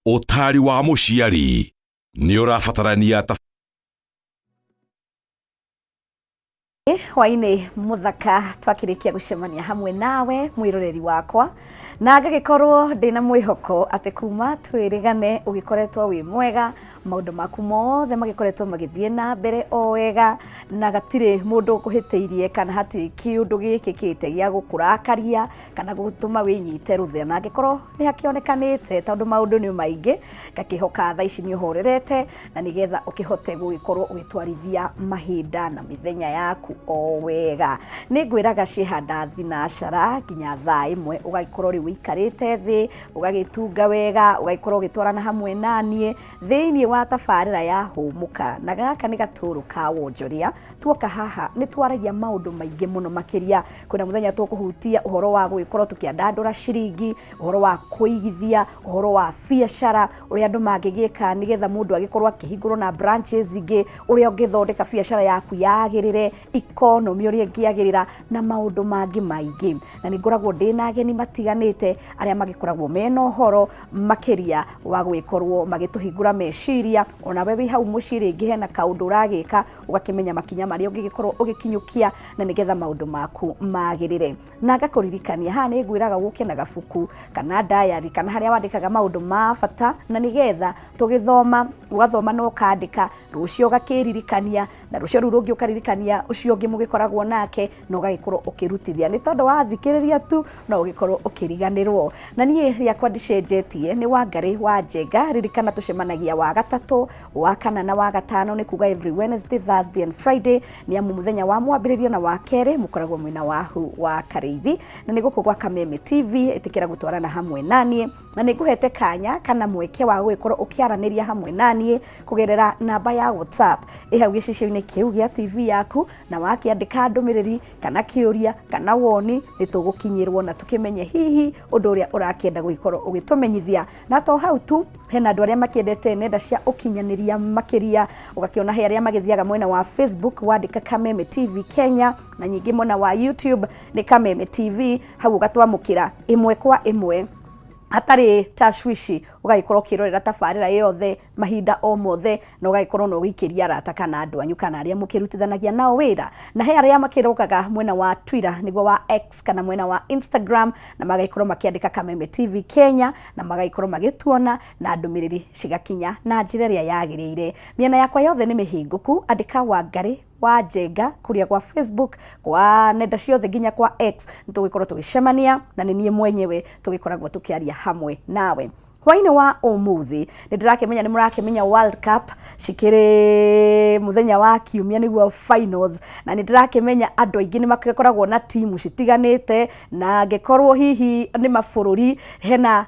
Ũtaari wa mũciari nĩ ũrabatarania ta Hwainĩ mũthaka, twakĩrĩkia gũcemania hamwe nawe mwĩroreri wakwa, na ngagĩkorwo ndĩna mwĩhoko atĩ kuma twĩrĩgane ũgĩkoretwo wĩ mwega, maũndũ maku mothe magĩkoretwo magĩthiĩ na mbere o wega, na gatirĩ mũndũ ũkũhĩtĩirie kana hatirĩ kĩũndũ gĩkĩkĩte gĩa gũkũrakaria kana gũtũma wĩnyite rũthĩa. Na angĩkorwo nĩ hakĩonekanĩte, tondũ maũndũ nĩ maingĩ, ngakĩhoka thaa ici nĩ ũhorerete na nĩgetha ũkĩhote gũgĩkorwo ũgĩtwarithia mahinda na mĩthenya yaku o wega. Nĩ ngwĩraga ciĩhanda thinacara nginya thaa 1, ũgagĩkorwo rĩu ũikarĩte thĩ, ũgagĩtunga wega, ũgagĩkorwo ũgĩtwarana hamwe naniĩ thĩinĩ wa tabarĩra ya Hũmũka. Na gaka nĩ gatũrũ ka wonjoria. Tuoka haha nĩ twaragia maũndũ maingĩ mũno makĩria. Kwĩna mũthenya tũkũhutia ũhoro wa gũgĩkorwo tũkĩandandũra ciringi, ũhoro wa kũigithia, ũhoro wa biacara, ũrĩa andũ mangĩgĩka nĩgetha mũndũ agĩkorwo akĩhingũrwo na branches ingĩ, ũrĩa ũngĩthondeka biacara yaku yagĩrĩre, economy ũrĩa ĩngĩagĩrĩra na maũndũ mangĩ maingĩ. Na nĩ ngoragwo ndĩna ageni matiganĩte arĩa magĩkoragwo mena ũhoro makĩria wa gũgĩkorwo magĩtũhingũra meciria. Onawe wĩ hau mũciĩ rĩngĩ hena kaũndũ ũragĩka, ũgakĩmenya makinya marĩa ũngĩgĩkorwo ũgĩkinyũkia na nĩgetha maũndũ maku magĩrĩre. Na ngakũririkania haha nĩ ngwĩraga ũke na gabuku kana diary kana harĩa wandĩkaga maũndũ ma bata, na nĩgetha tũgĩthoma ũgathoma na ũkandĩka, rũciũ ũgakĩririkania, na rũciũ rũu rũngĩ ũkaririkania ũcio ũngĩ mũgĩkoragwo nake, na ũgagĩkorwo ũkĩrutithia, nĩ tondũ wathikĩrĩria tu no ũgĩkorwo ũkĩriganĩrwo. Na niĩ rĩakwa ndicenjetie, nĩ Wangarĩ wa Njenga. Ririkana tũcemanagia wa gatatũ, wa kana na wa gatano, nĩ kuga every Wednesday, Thursday and Friday, nĩ amu mũthenya wa mwambĩrĩrio na wa kerĩ mũkoragwo mwĩna wahu wa Karĩithi, na nĩ gũkũ gwa Kameme TV. Ĩtĩkĩra gũtwarana hamwe naniĩ, na nĩ ngũhete kanya kana mweke wa gũgĩkorwo ũkĩaranĩria hamwe naniĩ kũgerera namba ya WhatsApp ĩ hau gĩcicio-inĩ kĩu gĩa TV yaku, na wakĩandĩka ndũmĩrĩri kana kĩũria kana woni, nĩ tũgũkinyĩrwo na tũkĩmenye hihi ũndũ ũrĩa ũrakĩenda gũgĩkorwo ũgĩtũmenyithia. Na to hau tu, hena andũ arĩa makĩendete nenda cia ũkinyanĩria makĩria, ũgakĩona he arĩa magĩthiaga mwena wa Facebook wandĩka Kameme TV Kenya, na nyingĩ mwena wa YouTube nĩ Kameme TV, hau ũgatwamũkĩra ĩmwe kwa ĩmwe hatarĩ tashwishi, ũgagĩkorwo ũkĩrorera tabarĩra yothe mahinda o mothe, na ũgagĩkorwo na ũgĩikĩria arata kana andũ anyu kana arĩa mũkĩrutithanagia nao wĩra. Na he arĩa makĩrokaga mwena wa Twitter, nĩguo wa X, kana mwena wa Instagram, na magagĩkorwo makĩandĩka Kameme TV Kenya, na magagĩkorwo magĩtuona na ndũmĩrĩri cigakinya na njĩra ĩrĩa yagĩrĩire. Mĩena yakwa yothe nĩ mĩhingũku, andĩka Wangarĩ wa Njenga kũrĩa gwa Facebook, kwa nenda ciothe nginya kwa X, nĩ tũgũgĩkorwo tũgĩcemania, na nĩ niĩ mwenyewe tũgĩkoragwo tũkĩaria hamwe nawe. Hwainĩ wa ũmũthĩ nĩ ndĩrakĩmenya nĩ mũrakĩmenya World Cup cikĩrĩ mũthenya wa kiumia nĩguo finals, na nĩ ndĩrakĩmenya andũ aingĩ nĩ makoragwo na timu citiganĩte, na angĩkorwo hihi nĩ mabũrũri hena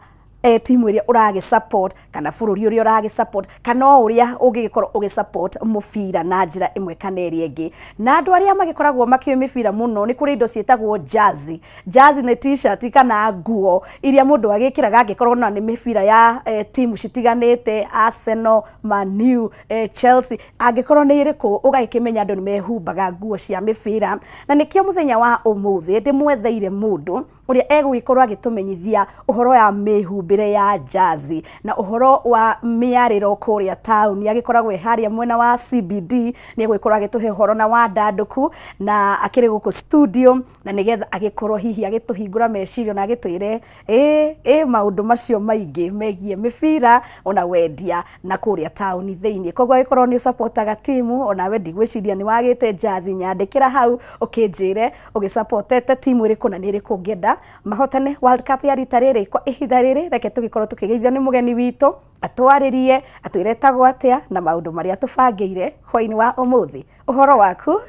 timu ĩrĩa ũragĩ support kana bũrũri ũrĩa ũragĩ support kana o ũrĩa ũngĩgĩkorwo ũgĩ support mũbira na njĩra ĩmwe kana ĩrĩa ĩngĩ. Na andũ arĩa magĩkoragwo makĩũĩ mĩbira mũno, nĩ kũrĩ indo ciĩtagwo jersey. Jersey nĩ t-shirt kana nguo iria mũndũ agĩkĩraga angĩkorwo na nĩ mĩbira ya timu citiganĩte, Arsenal, Man U, Chelsea, angĩkorwo nĩ ĩrĩkũ, ũgagĩkĩmenya andũ nĩ mehumbaga nguo cia mĩbira. Na nĩkĩo mũthenya wa ũmũthĩ ndĩmwetheire mũndũ ũrĩa egũgĩkorwo agĩtũmenyithia ũhoro wa mĩhumbĩre ya jersey na ũhoro wa mĩarĩro kũrĩa taũni. Agĩkoragwo e harĩa mwena wa CBD, nĩ egũgĩkorwo agĩtũhe ũhoro na wandandũku, na akĩrĩ gũkũ studio, na nĩgetha agĩkorwo hihi agĩtũhingũra meciria na agĩtwĩre ĩ maũndũ macio maingĩ megiĩ mĩbira ona wendia na kũrĩa taũni thĩinĩ. Koguo angĩkorwo nĩ ũcapotaga timu, onawe ndigwĩciria nĩ wagĩte jersey, nyandĩkĩra hau ũkĩnjĩre ũgĩcapotete timu ĩrĩkũ na nĩ ĩrĩkũ ũngĩenda mahotane World Cup ya rita rĩrĩ. Kwa ihinda rĩrĩ reke tũgĩkorwo tũkĩgeithio nĩ mũgeni witũ, atwarĩrie, atwĩre etagwo atĩa na maũndũ marĩa tũbangĩire hwainĩ wa ũmũthĩ. Ũhoro waku?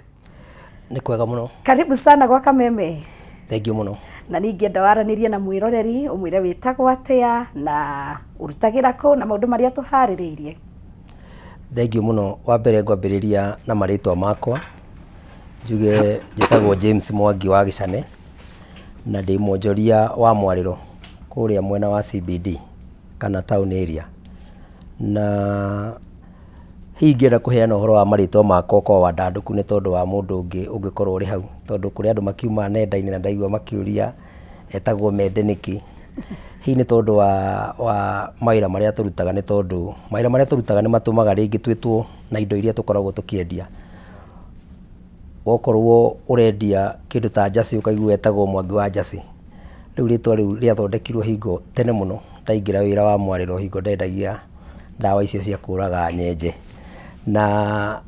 Nĩ kwega mũno. Karibu sana gwa Kameme. Thank you mũno. Na ningĩenda waranĩrie na mwĩroreri, ũmwĩre wĩtagwo atĩa na ũrutagĩra kũ na maũndũ marĩa tũharĩrĩirie. Thank you mũno. Wa mbere ngwambĩrĩria na marĩtwa makwa, njuge njĩtagwo James Mwangi wa Gĩcane, na ndĩ mwonjoria wa Mwarĩro kũrĩa mwena wa CBD kana town area. Na hihi ingĩenda kũheana ũhoro wa marĩtwa makwa kwa wandandũku nĩ tondũ wa mũndũ ũngĩ ũngĩkorwo ũrĩ hau, tondũ kũrĩ andũ makiumaga nenda-inĩ na ndaigua makĩũria etagwo Mende nĩkĩ. Hihi nĩ tondũ wa mawĩra marĩa tũrutaga, nĩ tondũ mawĩra marĩa tũrutaga nĩ matũmaga rĩngĩ twĩtwo na indo iria tũkoragwo tũkĩendia. Wokorwo ũrendia kĩndũ ta njacĩ ũkaigua wetagwo Mwangi wa njacĩ. Rĩu rĩtwa rĩu rĩathondekirwo hingo tene mũno ndaingĩra wĩra wa mwarĩro hingo ndendagia ndawa icio cia kũraga nyenje. Na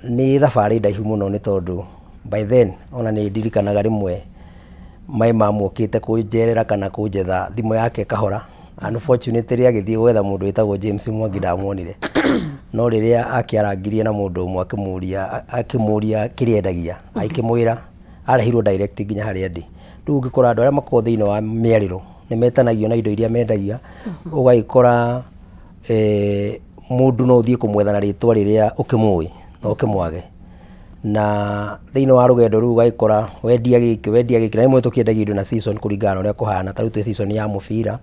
nĩ thabarĩ ndaihu mũno nĩ tondũ by then ona nĩ ndirikanaga rĩmwe my mum okĩte kũnjerera kana kũnjetha thimũ yake ĩkahora. Unfortunately agĩthiĩ gwetha mũndũ wĩtagwo James Mwangi ndamuonire. No rĩrĩa akĩarangirie na mũndũ ũmwe akĩmũria akĩmũria kĩrĩa endagia, agĩkĩmwĩra, arehirwo direct nginya harĩa ndĩ. Rĩu ũngĩkora andũ arĩa makoragwo thĩinĩ wa mĩarĩro nĩ metanagio na indo iria mendagia, ũgagĩkora mũndũ no ũthiĩ kũmwetha na rĩtwa rĩrĩa ũkĩmũĩ na ũkĩmwage. Na thĩinĩ wa rũgendo rũu ũgagĩkora wendia gĩkĩ wendia gĩkĩ, na rĩmwe tũkĩendagia indo na season kũringana na ũrĩa kũhana, ta rĩu twĩ season ya mũbira,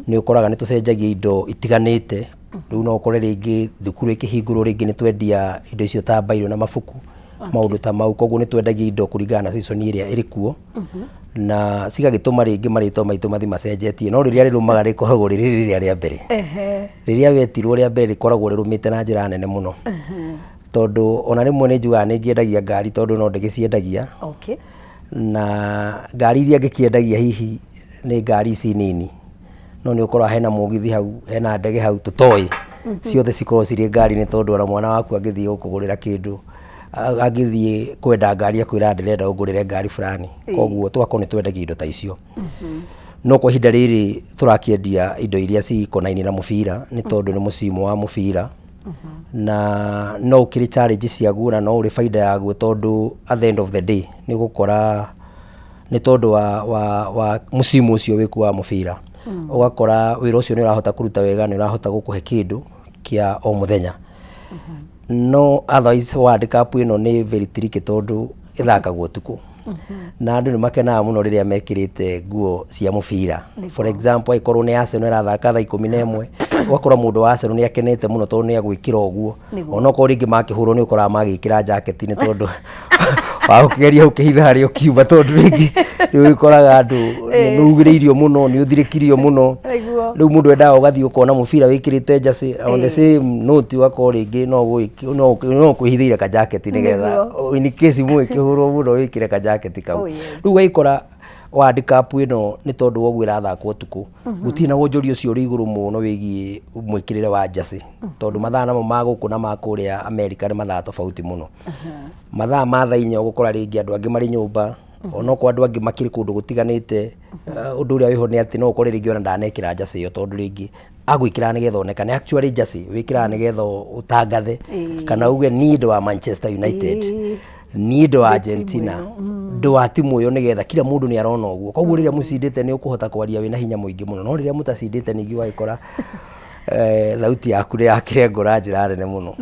nĩ ũkoraga nĩ tũcenjagia indo itiganĩte, rĩu no ũkore rĩngĩ thukuru ĩkĩhingũrwo rĩngĩ nĩ twendia indo icio ta mbairũ na mabuku, maũndũ ta mau, koguo nĩ twendagia indo kũringana na season ĩrĩa ĩrĩ kuo, na cigagĩtũma rĩngĩ marĩtwa maitũ mathiĩ macenjetie, no rĩrĩa rĩrũmaga rĩkoragwo rĩrĩ rĩrĩa rĩa mbere. Rĩrĩa wetirwo rĩa mbere rĩkoragwo rĩrũmĩte na njĩra nene mũno. Tondũ ona rĩmwe nĩ njugaga nĩ ngĩendagia ngari tondũ no ndĩgĩciendagia. Na ngari iria ngĩkĩendagia hihi nĩ ngari ici nini, no nĩ ũkoraga hena mũgithi hau, hena ndege hau tũtoĩ, ciothe cikoragwo cirĩ ngari nĩ tondũ ona mwana waku angĩthiĩ gũkũgũrĩra kĩndũ, angĩthiĩ kwenda ngari akwĩraga ndĩrenda ũngũrĩre ngari fulani, koguo tũgakorwo nĩ twendagia indo ta icio. No kwa ihinda rĩrĩ tũrakĩendia indo iria cikonainie na mũbira nĩ tondũ nĩ mũcimu wa mũbira, na no ũkĩrĩ challenge ciaguo na no ũrĩ baida yaguo tondũ at the end of the day nĩ ũgũkora nĩ tondũ wa mũcimu ũcio wĩkuo wa mũbira, ũgakora wĩra ũcio nĩ ũrahota kũruta wega, nĩ ũrahota gũkũhe kĩndũ kĩa o mũthenya. No otherwise World Cup ĩno nĩ very tricky tondũ ĩthakagwo ũtukũ. Na andũ nĩ makenaga mũno rĩrĩa mekĩrĩte nguo cia mũbira. For example, angĩkorwo nĩ Arsenal ĩrathaka thaa 11, ũgakora mũndũ wa Arsenal nĩ akenete mũno tondũ nĩ agwĩkĩra ũguo. Onokorwo rĩngĩ makĩhũrwo nĩ ũkoraga magĩkĩra jacket nĩ tondũ wa gũkĩgeria gũkĩhitha harĩa ũkiuma tondũ rĩngĩ nĩ ũgĩkoraga andũ nĩ ugĩrĩirio mũno, nĩ ũthirĩkirio mũno. Rĩu mũndũ endaga ũgathiĩ ũkona mũbira wĩkĩrĩte jersey, on the same note ũgakorwo rĩngĩ no ũkwĩhithĩire ka jacket nĩgetha in case mũgĩkĩhũrwo mũno wĩkĩre ka jacket kau. Rĩu ũgagĩkora World Cup ĩno nĩ tondũ wa ũguo ĩrathakwo ũtukũ, gũtirĩ na wonjoria ũcio ũrĩ igũrũ mũno wĩgiĩ mwĩkĩrĩre wa jersey, tondũ mathaa namo ma gũkũ na ma kũrĩa America nĩ mathaa tofauti mũno. Mathaa ma thaa 4 ũgũkora rĩngĩ andũ angĩ marĩ nyũmba, onokorwo andũ angĩ makĩrĩ kũndũ gũtiganĩte, ũndũ ũrĩa wĩho nĩ atĩ no ũkore rĩngĩ ona ndanekĩra jersey ĩyo tondũ rĩngĩ agwĩkĩraga nĩgetha onekane. Actually jersey wĩkĩraga nĩgetha ũtangathe kana uge niĩ ndĩ wa Manchester United, niĩ ndĩ wa Argentina, ndĩ wa timu ĩyo, nĩgetha kila mũndũ nĩ arona ũguo. Koguo rĩrĩa mũcindĩte nĩ ũkũhota kwaria wĩna hinya mũingĩ mũno, no rĩrĩa mũtacindĩte ningĩ ũgagĩkora thauti yaku nĩ yakĩrengwo na njĩra nene mũno.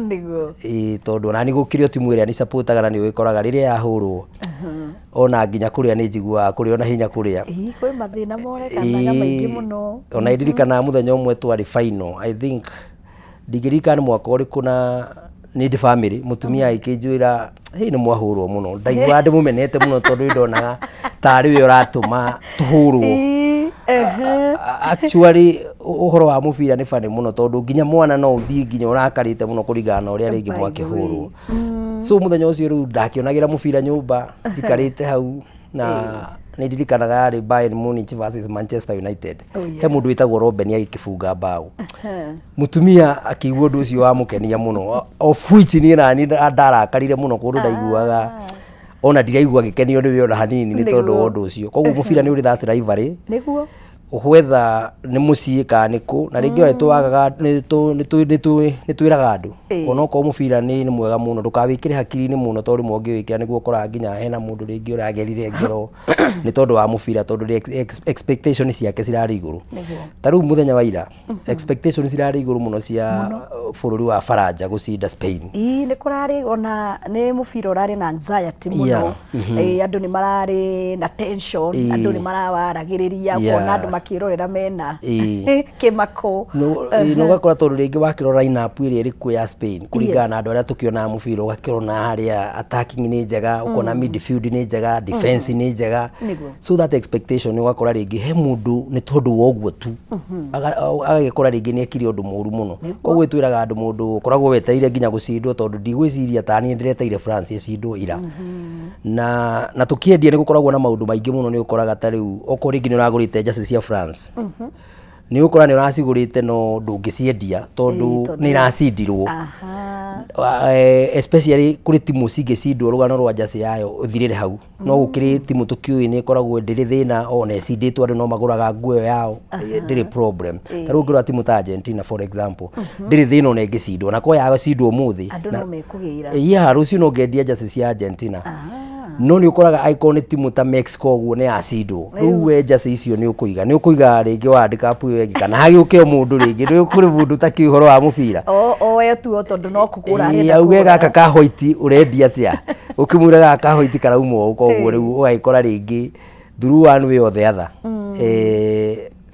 Ĩĩ, tondũ ona niĩ gũkĩrĩ o timu ĩrĩa nĩ supportaga na nĩ ũgĩkoraga rĩrĩa yahũrwo ona nginya kũrĩa nĩ njiguaga kũrĩ ona hinya kũrĩa. Ĩĩ, kwĩ mathĩna monekanaga maingĩ mũno. Ona nĩ ndirikanaga mũthenya ũmwe twarĩ final, I think ndingĩririkana nĩ mwaka ũrĩkũ, na nĩ ndĩ bamĩrĩ, mũtumia agĩkĩnjĩra hĩ nĩ mwahũrwo mũno. Ndaiguaga ndĩmũmenete mũno tondũ nĩ ndonaga tarĩ we ũratũma tũhũrwo. Actually ũhoro wa mũbira nĩ funny mũno tondũ nginya mwana no ũthiĩ nginya ũrakarĩte mũno kũringana na ũrĩa rĩngĩ mwakĩhũrwo. So mũthenya ũcio rĩu ndakĩonagĩra mũbira nyũmba njikarĩte hau, na nĩ ndirikanaga yarĩ Bayern Munich versus Manchester United. He mũndũ wĩtagwo Robben agĩkĩbunga mbaũ. Mũtumia akĩigua ũndũ ũcio wamũkenia mũno, of which niĩ nani ndarakarire mũno kũndũ ndaiguaga ona ndiraigua gĩkenio nĩwe ona hanini nĩ tondũ wa ũndũ ũcio. Koguo mũbira nĩ ũrĩ that rivalry. Whether nĩ mũciĩ kana nĩ kũ, na rĩngĩ ona nĩtwagaga nĩ twĩraga andũ onokorwo mũbira nĩ mwega mũno ndũkawĩkĩre hakiri-inĩ mũno tondũ rĩmwe ũngĩwĩkĩra nĩguo ũkoraga nginya hena mũndũ rĩngĩ ũragerire ngero nĩ tondũ wa mũbira, tondũ expectation ciake cirarĩ igũrũ. Ta rĩu mũthenya wa ira expectation cirarĩ igũrũ mũno cia bũrũri wa Faranja gũcinda Spain. Ĩĩ, nĩ kũrarĩ ona nĩ mũbira ũrarĩ na anxiety mũno. Ĩĩ, andũ nĩ mararĩ na tension, andũ nĩ marawaragĩrĩria, ũkona andũ. makĩrorera mena Ĩĩ. kĩmako. No ũgakora tondũ rĩngĩ wakĩrora lineup ĩrĩa ĩrĩ kuo ya Spain kũringana Yes. na andũ arĩa tũkĩonaga mũbira, ũgakĩona harĩa attacking nĩ njega, ũkona midfield nĩ njega, defense nĩ njega. Nĩguo. So that expectation ũgakora rĩngĩ he mũndũ nĩ tondũ wa ũguo tu agagĩkora rĩngĩ nĩ ekire ũndũ mũru mũno. Koguo ĩtwĩraga andũ mũndũ ũkoragwo wetereire nginya gũcindwo, tondũ ndigwĩciria ta niĩ ndĩretereire France ĩcindwo ira. Na tũkĩendia nĩ gũkoragwo na maũndũ maingĩ mũno. Nĩ ũkoraga ta rĩu okorwo rĩngĩ nĩ ũragũrĩte jersey cia France, nĩ ũgũkora nĩ ũracigũrĩte no ndũngĩciendia tondũ tondũ nĩ iracindirwo. Especially kũrĩ timu cingĩcindwo, rũgano rwa jersey yayo ũthirĩre hau. No gũkĩrĩ timu tũkĩũĩ nĩ ĩkoragwo ndĩrĩ thĩna, ona ĩcindĩtwo andũ no magũraga nguo ĩyo yao, ndĩrĩ problem. Ta rĩu ũngĩrora timu ta Argentina, for example, ndĩrĩ thĩna ona ĩngĩcindwo, na korwo yacindwo ũmũthĩ Andũ no mekũgĩra. Yeah, rũciũ no ngendia jersey cia Argentina. No nĩ ũkoraga angĩkorwo nĩ timu ta Mexico ũguo nĩ yacindwo, rĩu we jersey icio nĩ ũkũiga rĩngĩ World Cup ĩyo ĩngĩ, kana hagĩũke o mũndũ rĩngĩ nĩ kũrĩ mũndũ ũtakĩũĩ ũhoro wa mũbira. Oe tu o tondũ no kũgũra arenda Auge kũgũra. gaka ka white ũrendia atĩa? Ũkĩmwĩra gaka ka white karauma ũũ, koguo rĩu ũgagĩkora rĩngĩ through one way or the other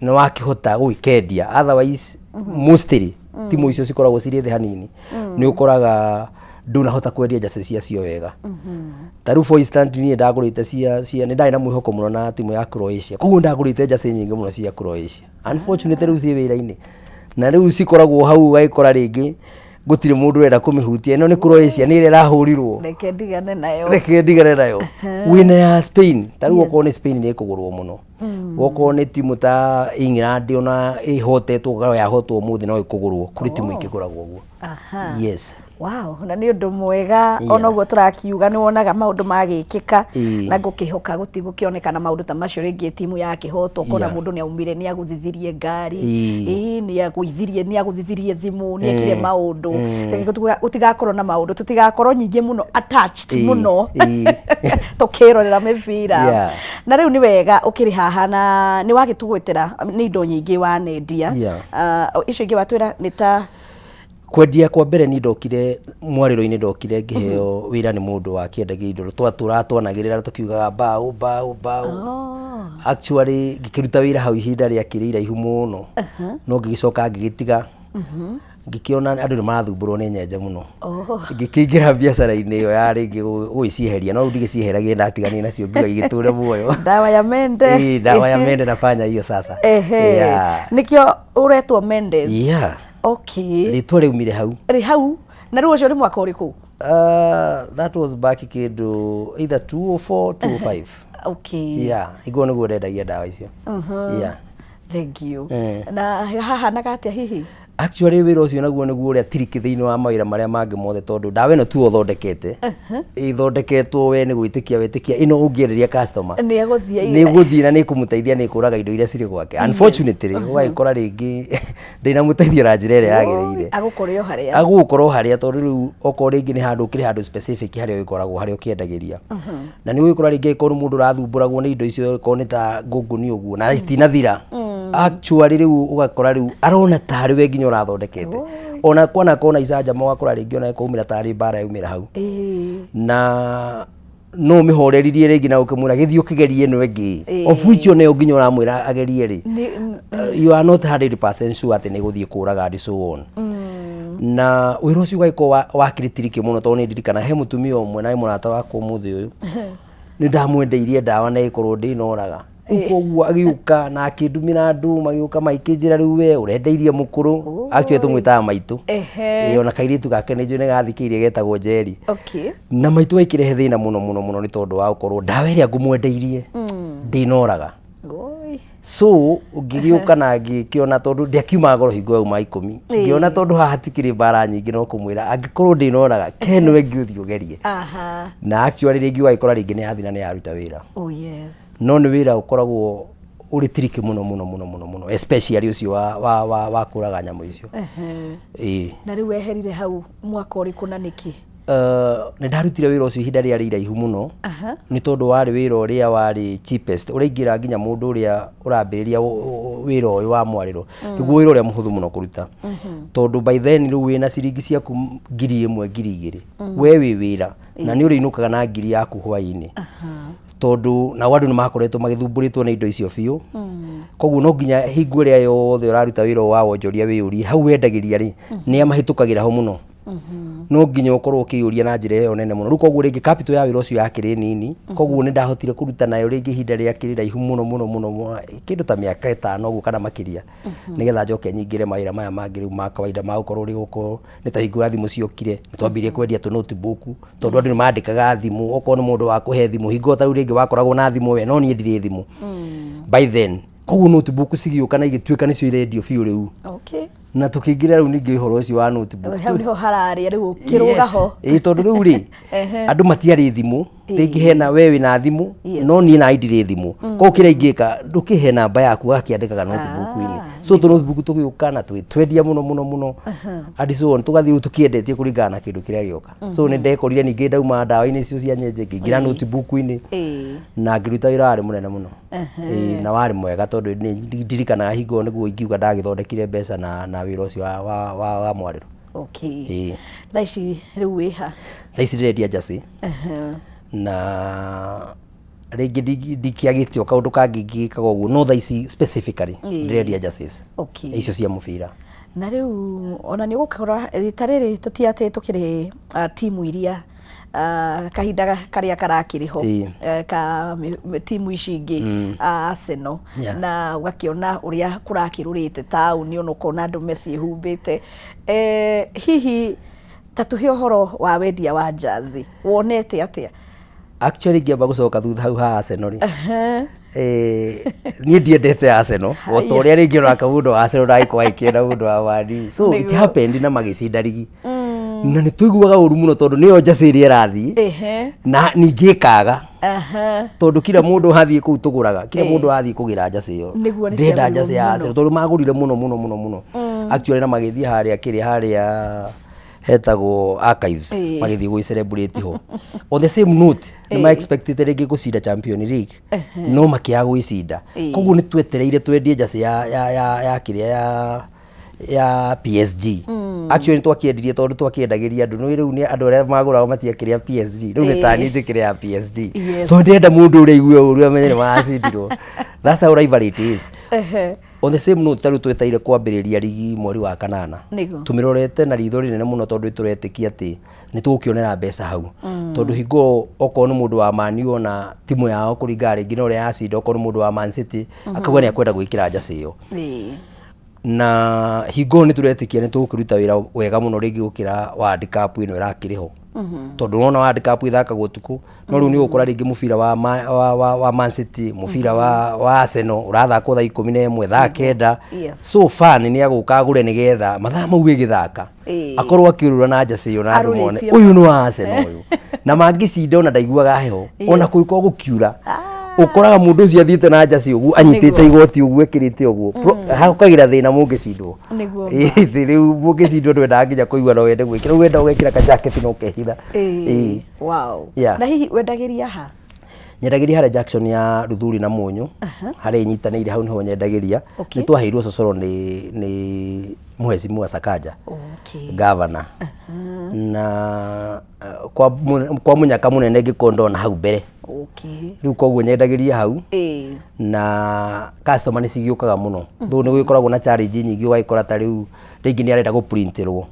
nĩ wakĩhota gũgĩkendia. Otherwise mostly timu icio cikoragwo cirĩ thĩ hanini, nĩ ũkoraga ndũnahota kwendia jersey ciacio wega. Ta rĩu, for instance, niĩ ndagũrĩte cia nĩ ndarĩ na mwĩhoko mũno na timu ya Croatia, koguo ndagũrĩte jersey nyingĩ mũno cia Croatia. Unfortunately rĩu ciĩ wĩra-inĩ na rĩu cikoragwo hau, ũgagĩkora rĩngĩ gũtirĩ mũndũ ũrenda kũmĩhutia. Ĩno nĩ Croatia, nĩ ĩrĩa ĩrahũrirwo. Reke ndigane nayo. Reke ndigane nayo. Wĩna ya Spain, ta rĩu okorwo nĩ Spain nĩ ĩkũgũrwo mũno, okorwo nĩ timu ta England ona ĩhotetwo, ũgakora yahotwo ũmũthĩ no ĩkũgũrwo. Kũrĩ timu ingĩgũragwo ũguo. Yes. Wow, na nĩ ũndũ mwega. Ona ũguo tũrakiuga nĩ wonaga maũndũ magĩkĩka na ngũkĩhoka gũtigũkĩonekana maũndũ ta macio rĩngĩ, timu yakĩhotwo ũkona mũndũ nĩ aumire, nĩ agũthithirie ngari, nĩ agũthithirie thimũ, nĩ ekire maũndũ. Reke gũtigakorwo na maũndũ, tũtigakorwo nyingĩ mũno attached mũno tũkĩrorera mĩbira. Na rĩu nĩ wega ũkĩrĩ haha na nĩ wagĩtũgwetera nĩ indo nyingĩ wanendia. Ah, icio ingĩ watwĩra nĩ ta Kwendia kwa mbere ni ndokire mwarĩro-inĩ, ndokire ngĩheo wĩra nĩ mũndũ wakĩendagia indo, twatũraga twanagĩrĩra tũkiugaga mbaũ mbaũ mbaũ. Actually ngĩkĩruta wĩra hau ihinda rĩakĩrĩ iraihu mũno, no ngĩgĩcoka ngĩgĩtiga, ngĩkĩona andũ nĩ marathumbũrwo nĩ nyenje mũno. Ngĩkĩingĩra biacara-inĩ ĩyo ya rĩngĩ gũgĩcieheria, no rĩu ndigĩcieheragia, ndatiganire nacio ngiuga igĩtũre muoyo. Ndawa ya mende. Ĩĩ, ndawa ya mende, nafanya hiyo sasa. Nĩkĩo ũretwo Mendes. Yeah. Rĩtwa rĩaumire hau. Rĩ hau. Na rĩu ũcio nĩ mwaka ũrĩkũ? That was back kĩndũ either 204, 205. Yeah, iguo nĩguo ndendagia ndawa icio. Yeah. Thank you. Na hahanaga atĩa hihi? Actually wĩra ũcio naguo nĩguo ũrĩa tiriki thĩinĩ wa mawĩra marĩa mangĩ mothe, tondũ ndawa ĩno tu ũthondekete, ĩthondeketwo we nĩ gwĩtĩkia wĩtĩkia ĩno ũngĩenderia customer nĩ egũthiĩ. Nĩ gũthiĩ na nĩ kũmũteithia, nĩ kũraga indo iria cirĩ gwake. Unfortunately ũgagĩkora rĩngĩ ndĩnamũteithia na njĩra ĩrĩa yagĩrĩire. Agũkore o harĩa. Agũgũkorwo harĩa, tondũ rĩu okorwo rĩngĩ nĩ handũ ũkĩrĩ handũ specific harĩa ũgĩkoragwo harĩa ũkĩendagĩria, na nĩ ũgĩkora rĩngĩ angĩkorwo nĩ mũndũ ũrathumbũragwo nĩ indo icio, okorwo nĩ ta ngũngũni ũguo na itinathira, actually rĩu ũgakora rĩu arona tarĩ we nginya ũrathondekete, ona kwana kona icanjama, ũgakora rĩngĩ ona ĩkaumĩra tarĩ mbara yaumĩra hau. Na no ũmĩhoreririe rĩngĩ na ũkĩmwĩra gĩthiĩ ũkĩgerie ĩno ĩngĩ, of which onayo nginya ũramwĩra agerie rĩ, you are not 100% sure atĩ nĩ gũthiĩ kũraga and so on. Na wĩra ũcio ũgagĩkorwo wakĩrĩ tiriki mũno, tondũ nĩ ndirikana he mũtumia ũmwe na nĩ mũrata wakwa ũmũthĩ ũyũ, nĩ ndamwendeirie ndawa na ĩkorwo ndĩnoraga. Rĩu koguo agĩũka na akĩndumĩra andũ, magĩũka magĩkĩnjĩra rĩu we ũrendeirie mũkũrũ. Actually tũmwĩtaga maitũ. Ĩĩ, ona kairĩtu gake nĩ njũĩ nĩ gathikĩirie, getagwo Njeri. Na maitũ aikĩrehe thĩna mũno mũno mũno nĩ tondũ wa gũkorwo ndawa ĩrĩa ngũmwendeirie ndĩnoraga. So ngĩgĩũka na ngĩkĩona tondũ ndiakiumaga goro hingo yauma 10, ngĩona tondũ haha hatikĩrĩ mbara nyingĩ, no kũmwĩra angĩkorwo ndĩnoraga keno ĩngĩ ũthiĩ ũgerie. Na actually rĩngĩ ũgagĩkora rĩngĩ nĩ yathira, nĩ yaruta wĩra. No nĩ wĩra ũkoragwo ũrĩ tiriki mũno mũno mũno mũno mũno, especially ũcio wa kũraga nyamũ icio. Ĩĩ. Na rĩu weherire hau mwaka ũrĩkũ na nĩkĩ? Nĩ ndarutire wĩra ũcio ihinda rĩarĩ iraihu mũno, nĩ tondũ warĩ wĩra ũrĩa warĩ cheapest ũraingĩra nginya mũndũ ũrĩa ũrambĩrĩria wĩra ũyũ wa mwarĩro, nĩguo wĩra ũrĩa mũhũthũ mũno kũruta, tondũ by then rĩu wĩna ciringi ciaku 1000, 2000, we wĩ wĩra na nĩ ũrĩinũkaga na ngiri yaku hwaĩ-inĩ. Tondũ nao andũ nĩ makoretwo magĩthumbũrĩtwo nĩ indo icio biũ. Koguo no nginya hingo ĩrĩa yothe ũraruta wĩra ũyũ wa wonjoria wĩyũrie hau wendagĩria rĩ, nĩa mahĩtũkagĩra ho mũno. No nginya ũkorwo ũkĩyũria na njĩra ĩyo nene mũno. Rĩu koguo rĩngĩ capital ya wĩra ũcio yakĩrĩ nini, koguo nĩ ndahotire kũruta nayo rĩngĩ ihinda rĩakĩrĩ iraihu mũno mũno mũno mũno, kĩndũ ta mĩaka 5 ũguo kana makĩria, nĩgetha njoke nyingĩre mawĩra maya mangĩ rĩu ma kawaida ma gũkorwo rĩ gũkũ nĩ ta hingo ya thimũ ciokire, nĩ twambirie kwendia tũ notebook, tondũ andũ nĩ mandĩkaga thimũ, okorwo nĩ mũndũ wa kũhe thimũ, hingo ta rĩu rĩngĩ wakoragwo na thimũ we, no niĩ ndirĩ thimũ by then. Koguo notebook cigĩũka na igĩtuĩka nĩcio irendio biũ rĩu. Na tũkĩingĩra rĩu ningĩ ũhoro ũcio wa notebook. Hau nĩho hararĩa rĩu ũkĩrũga ho. Ĩĩ, tondũ rĩu rĩ, andũ matiarĩ thimũ, rĩngĩ hena we wĩna thimũ, no niĩ na ndirĩ thimũ. Koguo kĩrĩa ingĩka, ndũkĩhe namba yaku ũgakĩandĩkaga notebook-inĩ. So tũ notebook tũgĩũka na twendia mũno mũno mũno and so on, tũgathiĩ rĩu tũkĩendetie kũringana na kĩndũ kĩrĩa gĩoka. So nĩ ndekorire ningĩ ndauma ndawa-inĩ icio cia nyenje, ngĩingĩra notebook-inĩ na ngĩruta wĩra warĩ mũnene mũno. Ĩĩ, na warĩ mwega tondũ nĩ ndirikanaga hingo ĩyo nĩguo ingiuga ndagĩthondekire mbeca na wĩra ũcio wa mwarĩro. Ĩĩ. Thaa ici rĩu wĩ ha? Thaa ici ndĩrendia jersey na rĩngĩ ndikĩagĩte o kaũndũ kangĩ ingĩgĩkaga ũguo, no thaa ici specifically ndĩrendia jerseys icio cia mũbira. Na rĩu ona nĩ ũgũkora rita rĩrĩ tũti atĩ tũkĩrĩ timu iria kahinda karĩa karakĩrĩ ho ka timu ici ingĩ, Arsenal, na ũgakĩona ũrĩa kũrakĩrũrĩte taũni, ona ũkona andũ meciĩhumbĩte. Hihi ta tũhe ũhoro wa wendia wa jersey, wonete atĩa? Actually ingĩamba gũcoka thutha hau ha Arsenal rĩ, niĩ ndiendete Arsenal o ta ũrĩa rĩngĩ onake mũndũ wa Arsenal ndangĩkorwo agĩkĩenda mũndũ wa Man U. So it happened na magĩcinda rigi na nĩ tũiguaga ũru mũno tondũ nĩyo jersey ĩrĩa ĩrathiĩ na ningĩ ĩkaga tondũ kila mũndũ athiĩ kũu tũgũraga, kila mũndũ athiĩ kũgĩra jersey ĩyo Nĩguo nĩ ndĩrenda ciagũrirwo jersey ya mũno. Arsenal tondũ magũrire mũno mũno mũno mũno actually, na magĩthiĩ harĩa kĩrĩa harĩa hetagwo Archives, magĩthiĩ gwĩ celebrate ho. On the same note, nĩ ma expected rĩngĩ gũcinda Champion League no makĩaga gwĩcinda. Koguo nĩ twetereire twendie jersey ya kĩrĩa ya PSG. Actually nĩ twakĩendirie tondũ twakĩendagĩria andũ nĩ rĩu nĩ andũ arĩa magũraga matiakĩrĩ a PSG, rĩu nĩ tani njĩkĩre ya PSG tondũ ndĩrenda mũndũ ũrĩa aigue ũru amenye nĩ maracindirwo. That's how rivalry it is. On the same note, ta rĩu twetereire kwambĩrĩria rigi mweri wa kanana, tũmĩrorete na ritho rĩnene mũno tondũ tũretĩkia atĩ nĩ tũgũkĩonera mbeca hau, tondũ hingo okorwo nĩ mũndũ wa Man U ona timu yao kũringana rĩngĩ na ũrĩa yacinda, okorwo nĩ mũndũ wa Man City akauga nĩ akwenda gwĩkĩra jersey ĩyo. Na hingo nĩ tũretĩkia nĩ tũgũkĩruta wĩra wega mũno rĩngĩ gũkĩra World Cup ĩno ĩrakĩrĩ ho, tondũ ũrona World Cup ĩthakagwo ũtukũ, no rĩu nĩ ũgũkora rĩngĩ mũbira wa Man City, mũbira wa Arsenal ũrathakwo thaa 11, thaa 9. So fan nĩ agũka agũre nĩgetha mathaa mau ĩgĩthaka akorwo akĩũrũra na jersey ĩyo na andũ mone Arũrĩtie. Ũyũ nĩ wa Arsenal ũyũ, na mangĩcinda ona ndaiguaga heho ona kũngĩkorwo gũkiura, ũkoraga mũndũ ũcio athiĩte na jersey ũguo anyitĩte igoti ũguo ekĩrĩte ũguo. Hakagĩra thĩna mũngĩcindwo. Ĩĩ, rĩu mũngĩcindwo ndwendaga nginya kũigua no wende gwĩkĩra, rĩu wenda ũgekĩra kajaketi na ũkehitha. Ĩĩ. Na hihi wendagĩria ha? Nyendagĩria harĩa junction ya Ruthuri na Mũnyũ, harĩa inyitanĩire, hau nĩho nyendagĩria. Nĩ twaheirwo cocoro nĩ Mheshimiwa Sakaja, governor, na kwa mũnyaka mũnene ngĩkorwo ndona hau mbere. Rĩu koguo nyendagĩria hau na customer nĩ cigĩũkaga mũno, though nĩ gũgĩkoragwo na challenge nyingĩ, ũgagĩkora ta rĩu rĩngĩ nĩ arenda gũprinterwo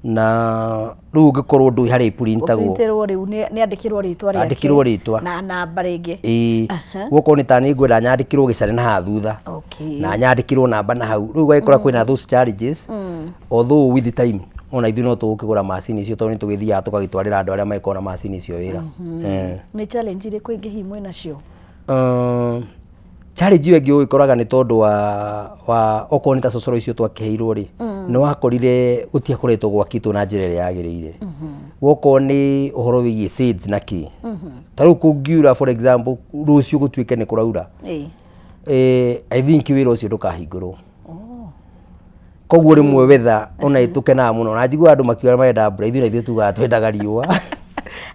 na rĩu ũngĩkorwo ndũĩ harĩa ipurintagwo. Gũprinterwo rĩu nĩ andĩkĩrwo rĩtwa rĩake. Andĩkĩrwo rĩtwa. Na namba rĩngĩ. Ĩĩ, gũkorwo nĩ ta nĩ ngwenda nyandĩkĩrwo gĩcare na haha thutha na nyandĩkĩrwo namba na hau, rĩu ũgagĩkora kwĩna those challenges, although with time ona ithuĩ no tũgũkĩgũra macini icio tondũ nĩ tũgĩthiaga tũgagĩtwarĩra andũ arĩa magĩkoragwo na macini icio wĩra. Nĩ challenge irĩkũ ingĩ hihi mwĩ nacio? Challenge ĩyo ĩngĩ ũgĩkoraga nĩ tondũ wa okorwo nĩ ta cocoro icio twakĩheirwo rĩ, nĩ wakorire gũtiakoretwo gwakĩtwo na njĩra ĩrĩa yagĩrĩire. Wokorwo nĩ ũhoro wĩgiĩ shades na kĩ, ta rĩu kũngiura, for example, rũciũ gũtuĩke nĩ kũraura, I think wĩra ũcio ndũkahingũrwo. Koguo rĩmwe weather ona ĩtũkenaga mũno, na njiguaga andũ makiuga marenda mbura, ithuĩ na ithuĩ tugaga twendaga riũa.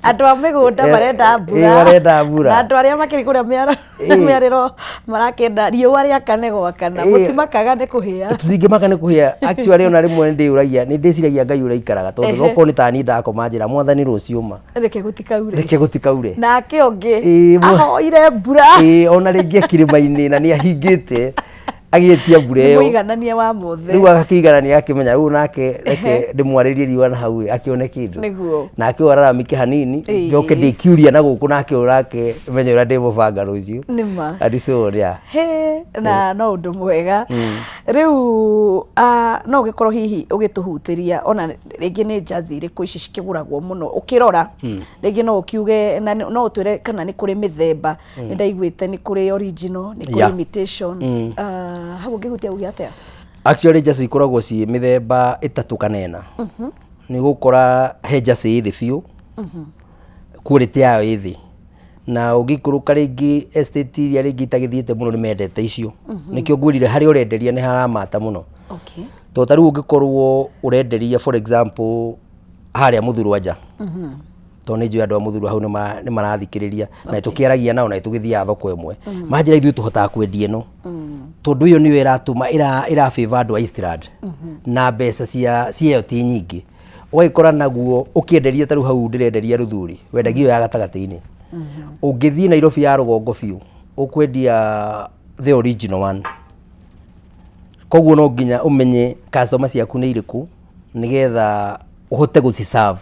Andũ a mĩgũnda marenda mbura. Marenda mbura. Na andũ arĩa makĩrĩ kũrĩa mĩarĩro marakĩenda riũa rĩakane gwakana. Mũtimakaga nĩ kũhĩa. Tũtingĩmaka nĩ kũhĩa. Actually ona rĩmwe nĩ ndĩyũragia, nĩ ndĩciragia Ngai ũrĩa aikaraga, tondũ okorwo nĩ ta niĩ ndakoma njĩra mwathani rũciũ ma reke gũtikaure, reke gũtikaure. Nake ũngĩ ahoire mbura. Ona rĩngĩ kĩrĩma-inĩ na nĩ ahingĩte agĩtia mbura ĩyo. Mũiganania wa mothe. Rĩu agakĩiganania akĩmenya rĩu nake reke ndĩmwarĩrie riũa na hau akĩone kĩndũ. Nĩguo. Nake ũyũ araramike hanini, njoke ndĩkiuria na gũkũ nake ũyũ nake menye ũrĩa ndĩmũbanga rũciũ. Nĩma. And so on, yeah. He, na no ũndũ mwega. Rĩu no ũgĩkorwo hihi ũgĩtũhutĩria ona rĩngĩ nĩ jazi irĩkũ ici cikĩgũragwo mũno ũkĩrora, rĩngĩ no ũkiuge na no ũtwĩre kana nĩ kũrĩ mĩthemba. Nĩ ndaiguĩte nĩ kũrĩ original, nĩ kũrĩ imitation. Hau ũngĩhutia uge atĩa? Actually jazi ikoragwo ciĩ mĩthemba ĩtatũ kana ĩna. Nĩ ũgũkora he jazi ĩ thĩ biũ, quality yayo ĩ thĩ, na ũngĩikũrũka rĩngĩ estate iria rĩngĩ itagĩthiĩte mũno nĩ mendete icio. Nĩkĩo ngwĩrire harĩa ũrenderia nĩ haramata mũno. Tondũ ta rĩu ũngĩkorwo ũrenderia for example harĩa Mũthurwa nja, tondũ nĩ njũĩ andũ a Mũthurwa hau nĩ marathikĩrĩria na tũkĩaragia nao na tũgĩthiaga thoko ĩmwe, manjĩra ithuĩ tũhotaga kwendia ĩno tondũ ĩyo nĩyo ĩratũma ĩra favor andũ a Eastland na mbeca cia ĩyo ti nyingĩ. Ũgagĩkora naguo ũkĩenderia ta rĩu hau ndĩrenderia Rũthuri, wendagia ĩyo ya gatagatĩ-inĩ. Ũngĩthiĩ Nairobi ya rũgongo biũ ũkwendia the original one. Koguo no nginya ũmenye customer ciaku nĩ irĩkũ nĩgetha ũhote gũci serve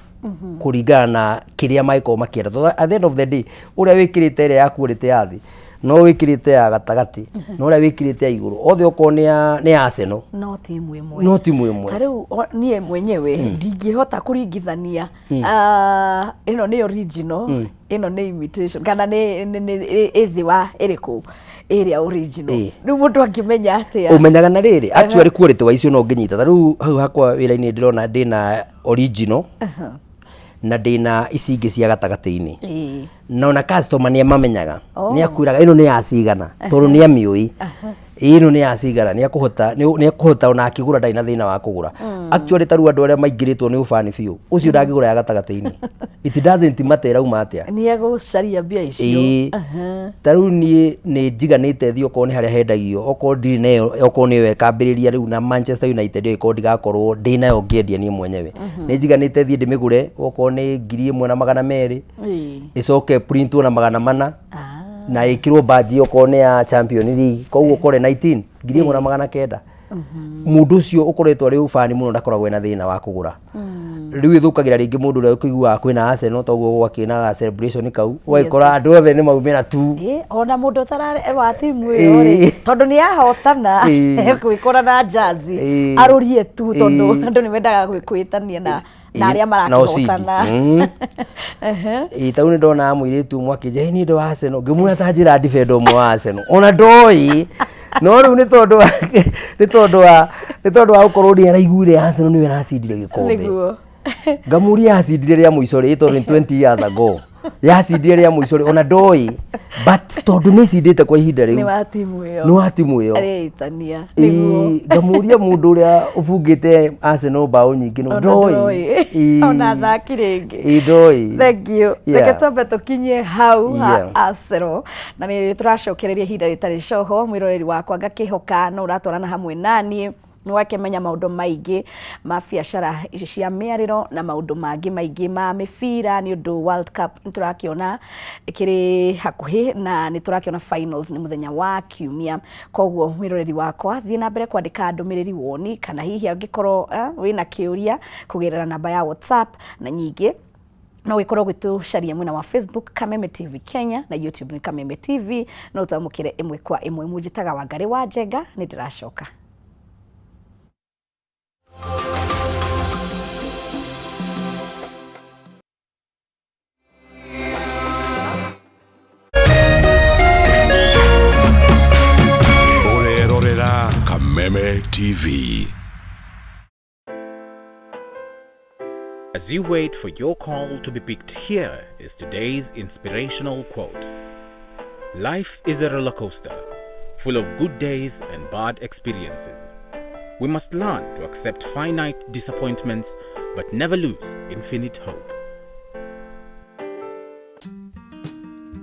kũringana na kĩrĩa mangĩkorwo makĩenda, tondũ at the end of the day ũrĩa wĩkĩrĩte ĩrĩa ya quality ya thĩ, no wĩkĩrĩte ya gatagatĩ, na ũrĩa wĩkĩrĩte ya igũrũ, othe okorwo nĩ ya Arsenal, no timu ĩmwe. No timu ĩmwe. Ta rĩu niĩ mwenyewe ndingĩhota kũringithania ĩno nĩ original, ĩno nĩ imitation, kana nĩ ĩ thĩ wa ĩrĩkũ ĩrĩa original. Rĩu mũndũ angĩmenya atĩa? Ũmenyaga na rĩrĩ, actually quality wa icio no ũngĩnyita. Ta rĩu hau hakwa wĩra-inĩ ndĩrona ndĩna original na ndĩna ici ingĩ cia gatagatĩ-inĩ, na ona customer nĩ amamenyaga. Nĩ akwĩraga ĩno nĩ ya cigana, tondũ nĩ amĩũĩ ĩno nĩ ya cigana, nĩ akũhota ona akĩgũra ndarĩ na thĩna wa kũgũra. Actually ta rĩu andũ arĩa maingĩrĩtwo nĩ ũbani biũ, ũcio ndangĩgũra ya gatagatĩ-inĩ, it doesn't matter ĩrauma atĩa. Nĩ egũcaria mbia icio. Ta rĩu niĩ nĩ njiganĩte thiĩ okorwo nĩ harĩa hendagio, okorwo ndirĩ nayo, okorwo nĩyo ĩkambĩrĩria rĩu na Manchester United ĩyo, ĩkorwo ndigakorwo ndĩnayo ngĩendia niĩ mwenyewe, nĩ njiganĩte thiĩ ndĩmĩgũre okorwo nĩ 1,200, ĩcoke printwo na 400 na ĩkĩrwo badge okorwo nĩ ya Champion League, koguo ũkore 19 1,900. Mũndũ ũcio ũkoretwo arĩ ũbani mũno ndakoragwo ena thĩna wa kũgũra. Rĩu ĩthũkagĩra rĩngĩ mũndũ ũrĩa ũkĩiguaga kwĩna Arsenal, toguo gwakĩ na celebration kau, ũgagĩkora andũ othe nĩ maumĩra tu. Ona mũndũ ũtararĩ wa timu ĩyo rĩ, tondũ nĩ yahotana, gwĩkora na jazi arũrie tu, tondũ andũ nĩ mendaga gwĩtania na arĩa Na ucindi. marakĩhotana. Ĩ, ta rĩu nĩ ndona mũirĩtu ũmwe akĩnjĩra, "Ĩ, niĩ ndĩ wa Arsenal." Ngĩmwĩra ta njĩra defender ũmwe wa Arsenal, ona ndoĩ, no rĩu nĩ tondũ wa gũkorwo nĩ araiguire Arsenal nĩyo ĩracindire gĩkombe. Ngamũria yacindire rĩa mũico rĩ, tondũ nĩ 20 years ago yacindire rĩa mũico rĩ, ona ndoĩ, but tondũ nĩ icindĩte kwa ihinda nĩ rĩu wa timu ĩyo. Nĩ wa timu ĩyo. Areitania nĩguo. Ngamũria mũndũ ũrĩa ũbungĩte Arsenal mbaũ nyingĩ, no ona ndoĩ. ndoĩ. Ona athaki rĩngĩ. Ndoĩ. Thank you. Reke twambe tũkinyie hau ha Arsenal na nĩ tũracokereria ihinda rĩtarĩ coho. Mwĩroreri wakwa, ngakĩhoka no ũratwarana hamwe naniĩ nĩ wakĩmenya maũndũ maingĩ ma biacara ici cia mĩarĩro na maũndũ mangĩ maingĩ ma mĩbira, nĩ ũndũ World Cup nĩ tũrakĩona ĩkĩrĩ hakuhĩ na nĩ tũrakĩona finals nĩ mũthenya wa kiumia. Koguo mwĩroreri wakwa, thiĩ na mbere kwandĩka ndũmĩrĩri, woni, kana hihi angĩkorwo wĩna kĩũria kũgerera namba ya WhatsApp, na nyingĩ no gĩkorwo gĩtũcaria mwena wa Facebook Kameme TV Kenya na YouTube nĩ Kameme TV, no twamũkĩre ĩmwe kwa ĩmwe. Mũnjĩtaga Wangarĩ wa Njenga, nĩ ndĩracoka. Ũrerorera Kameme TV. As you wait for your call to be picked, here is today's inspirational quote. Life is a roller coaster, full of good days and bad experiences. We must learn to accept finite disappointments but never lose infinite hope.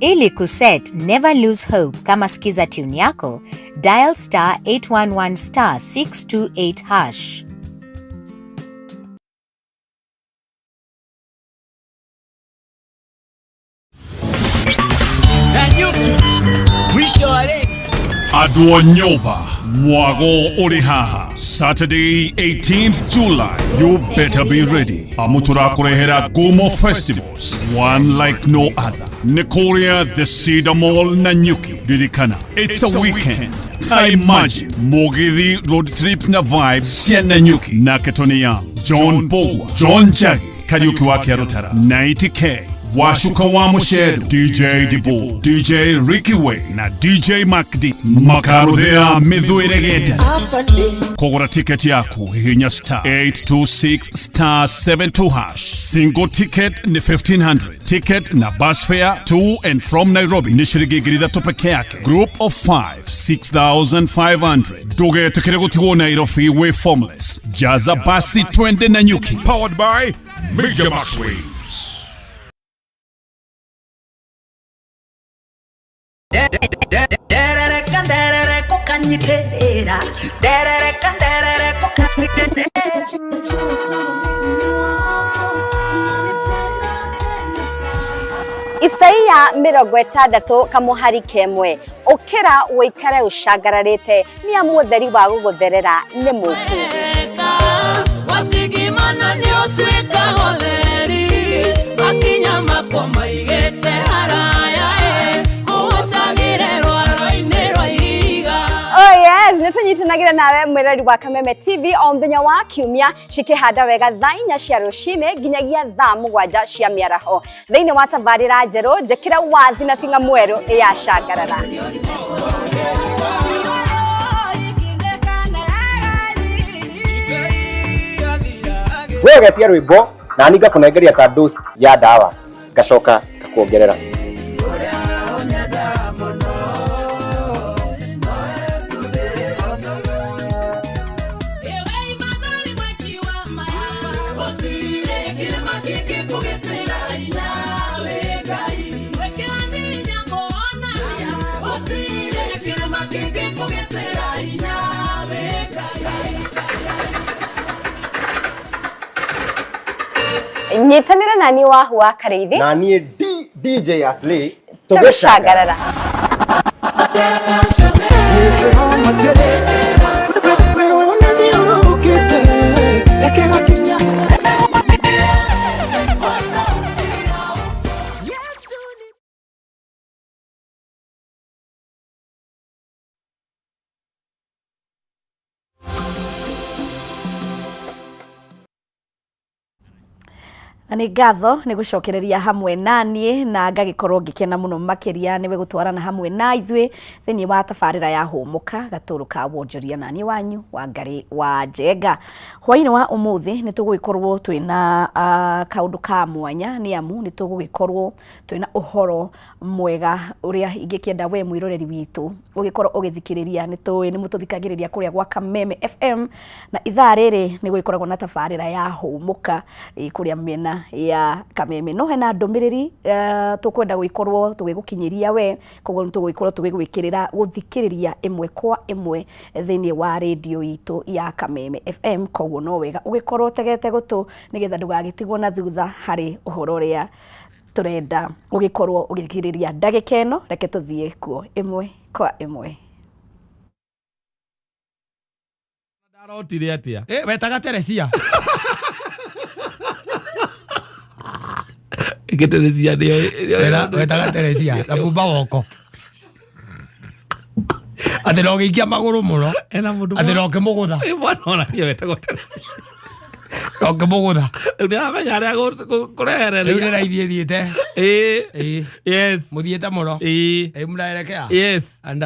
Ili kuset Never Lose Hope kama skiza tune yako, dial star 811 star 628 hash. Andũ a nyũmba mwago ũrĩ haha Saturday 18th July. You better be ready, amu tũrakũrehera Gumo Festivals, one like no other, nĩ kũrĩa The Cedar Mall, Nanyuki. Ririkana, it's a weekend. I imagine mũgithi, road trip na vibes cia Nanyuki. Nake Tony Young, John Bogwa, John Jagi Kariuki wa Kĩarũtara, 90K Washuka wa Mushedu, DJ Dibu, DJ Ricky Way na DJ Macd makaruthia mĩthwĩre genda. Kũgũra tiketi yaku, hihinya star 826 star 72 hash. Single ticket ni 1500. Ticket na bus fare to and from Nairobi ni shiringi 3,000 peke yake. Group of 5, 6500. Ndũgetĩkĩre gũtigwo Nairobi wĩ formless. Jaza basi twende Nanyuki. Powered by Media Max Waves. Nderereka nderereko kanyiterera nderereka nderereko kanyiterera. Isaia 60 kamuhari kemwe, ũkĩra ũikare ũcangararĩte, nĩ amu ũtheri wa gũgũtherera nĩ mũku. Wasigimana nĩ ũtuĩkaga ũtheri, makinya makwa maigĩte haraya kũgũcagĩre rwaro-inĩ rwa ihiga. Oh yes, nĩ tũnyitanagĩra nawe mwĩrori wa Kameme TV o mũthenya wa kiumia cikĩhanda wega thaa 4 cia rũcinĩ nginyagia thaa 7 cia mĩaraho thĩinĩ wa tabarĩra njerũ njĩkĩra wathi na tinga mwerũ ya Cangarara. We ũgetia rwĩmbo na niĩ ngakũnengeria ta dose ya ndawa, ngacoka ngakuongerera. Nyitanĩra na niĩ Wahu wa Karĩithi na niĩ DJ Aslay. Tũgĩcangarara. Na nĩ ngatho nĩ gũcokereria hamwe na niĩ, na ngagĩkorwo ngĩkena mũno makĩria nĩwe gũtwarana hamwe na ithuĩ thĩinĩ wa tabarĩra ya Hũmũka gatũrũ ka wonjoria, na niĩ wanyu Wangarĩ wa Njenga. Hwaĩ-inĩ wa ũmũthĩ nĩ tũgũgĩkorwo twĩna kaũndũ ka mwanya, nĩ amu nĩ tũgũgĩkorwo twĩna ũhoro mwega ũrĩa ingĩkĩenda we mwĩroreri witũ ũgĩkorwo ũgĩthikĩrĩria. Nĩ tũĩ nĩ mũtũthikagĩrĩria kũrĩa gwa Kameme FM, na ithaa rĩrĩ nĩ gũgĩkoragwo na tabarĩra ya Hũmũka kũrĩa mĩena ya Kameme. No hena ndũmĩrĩri tũkwenda gũgĩkorwo tũgĩgũkinyĩria we, koguo nĩ tũgũgĩkorwo tũgĩgwĩkĩrĩra gũthikĩrĩria ĩmwe kwa ĩmwe thĩinĩ wa rĩndiũ itũ ya Kameme FM. Koguo no wega ũgĩkorwo ũtegete gũtũ nĩgetha ndũgagĩtigwo na thutha harĩ ũhoro ũrĩa tũrenda ũgĩkorwo ũgĩthikĩrĩria ndagĩka ĩno. Reke tũthiĩ kuo ĩmwe kwa ĩmwe. Ndarotire atia? Wetaga Teresia. Ĩngĩ Teresia nĩyo. Wetaga Teresia na bumba woko atĩ no gĩikia magũrũ mũno. Ena mũndũ. Atĩ no kĩmũgũtha. Mwana ona wetagwo Teresia. No kĩmũgũtha. Rĩu nĩaramenya harĩa kũrehereria. Rĩu nĩ raini ĩthiĩte. Ĩĩ. Yes. Mũthiĩte mũno. Ĩĩ. Ĩ mũraerekea. Yes. And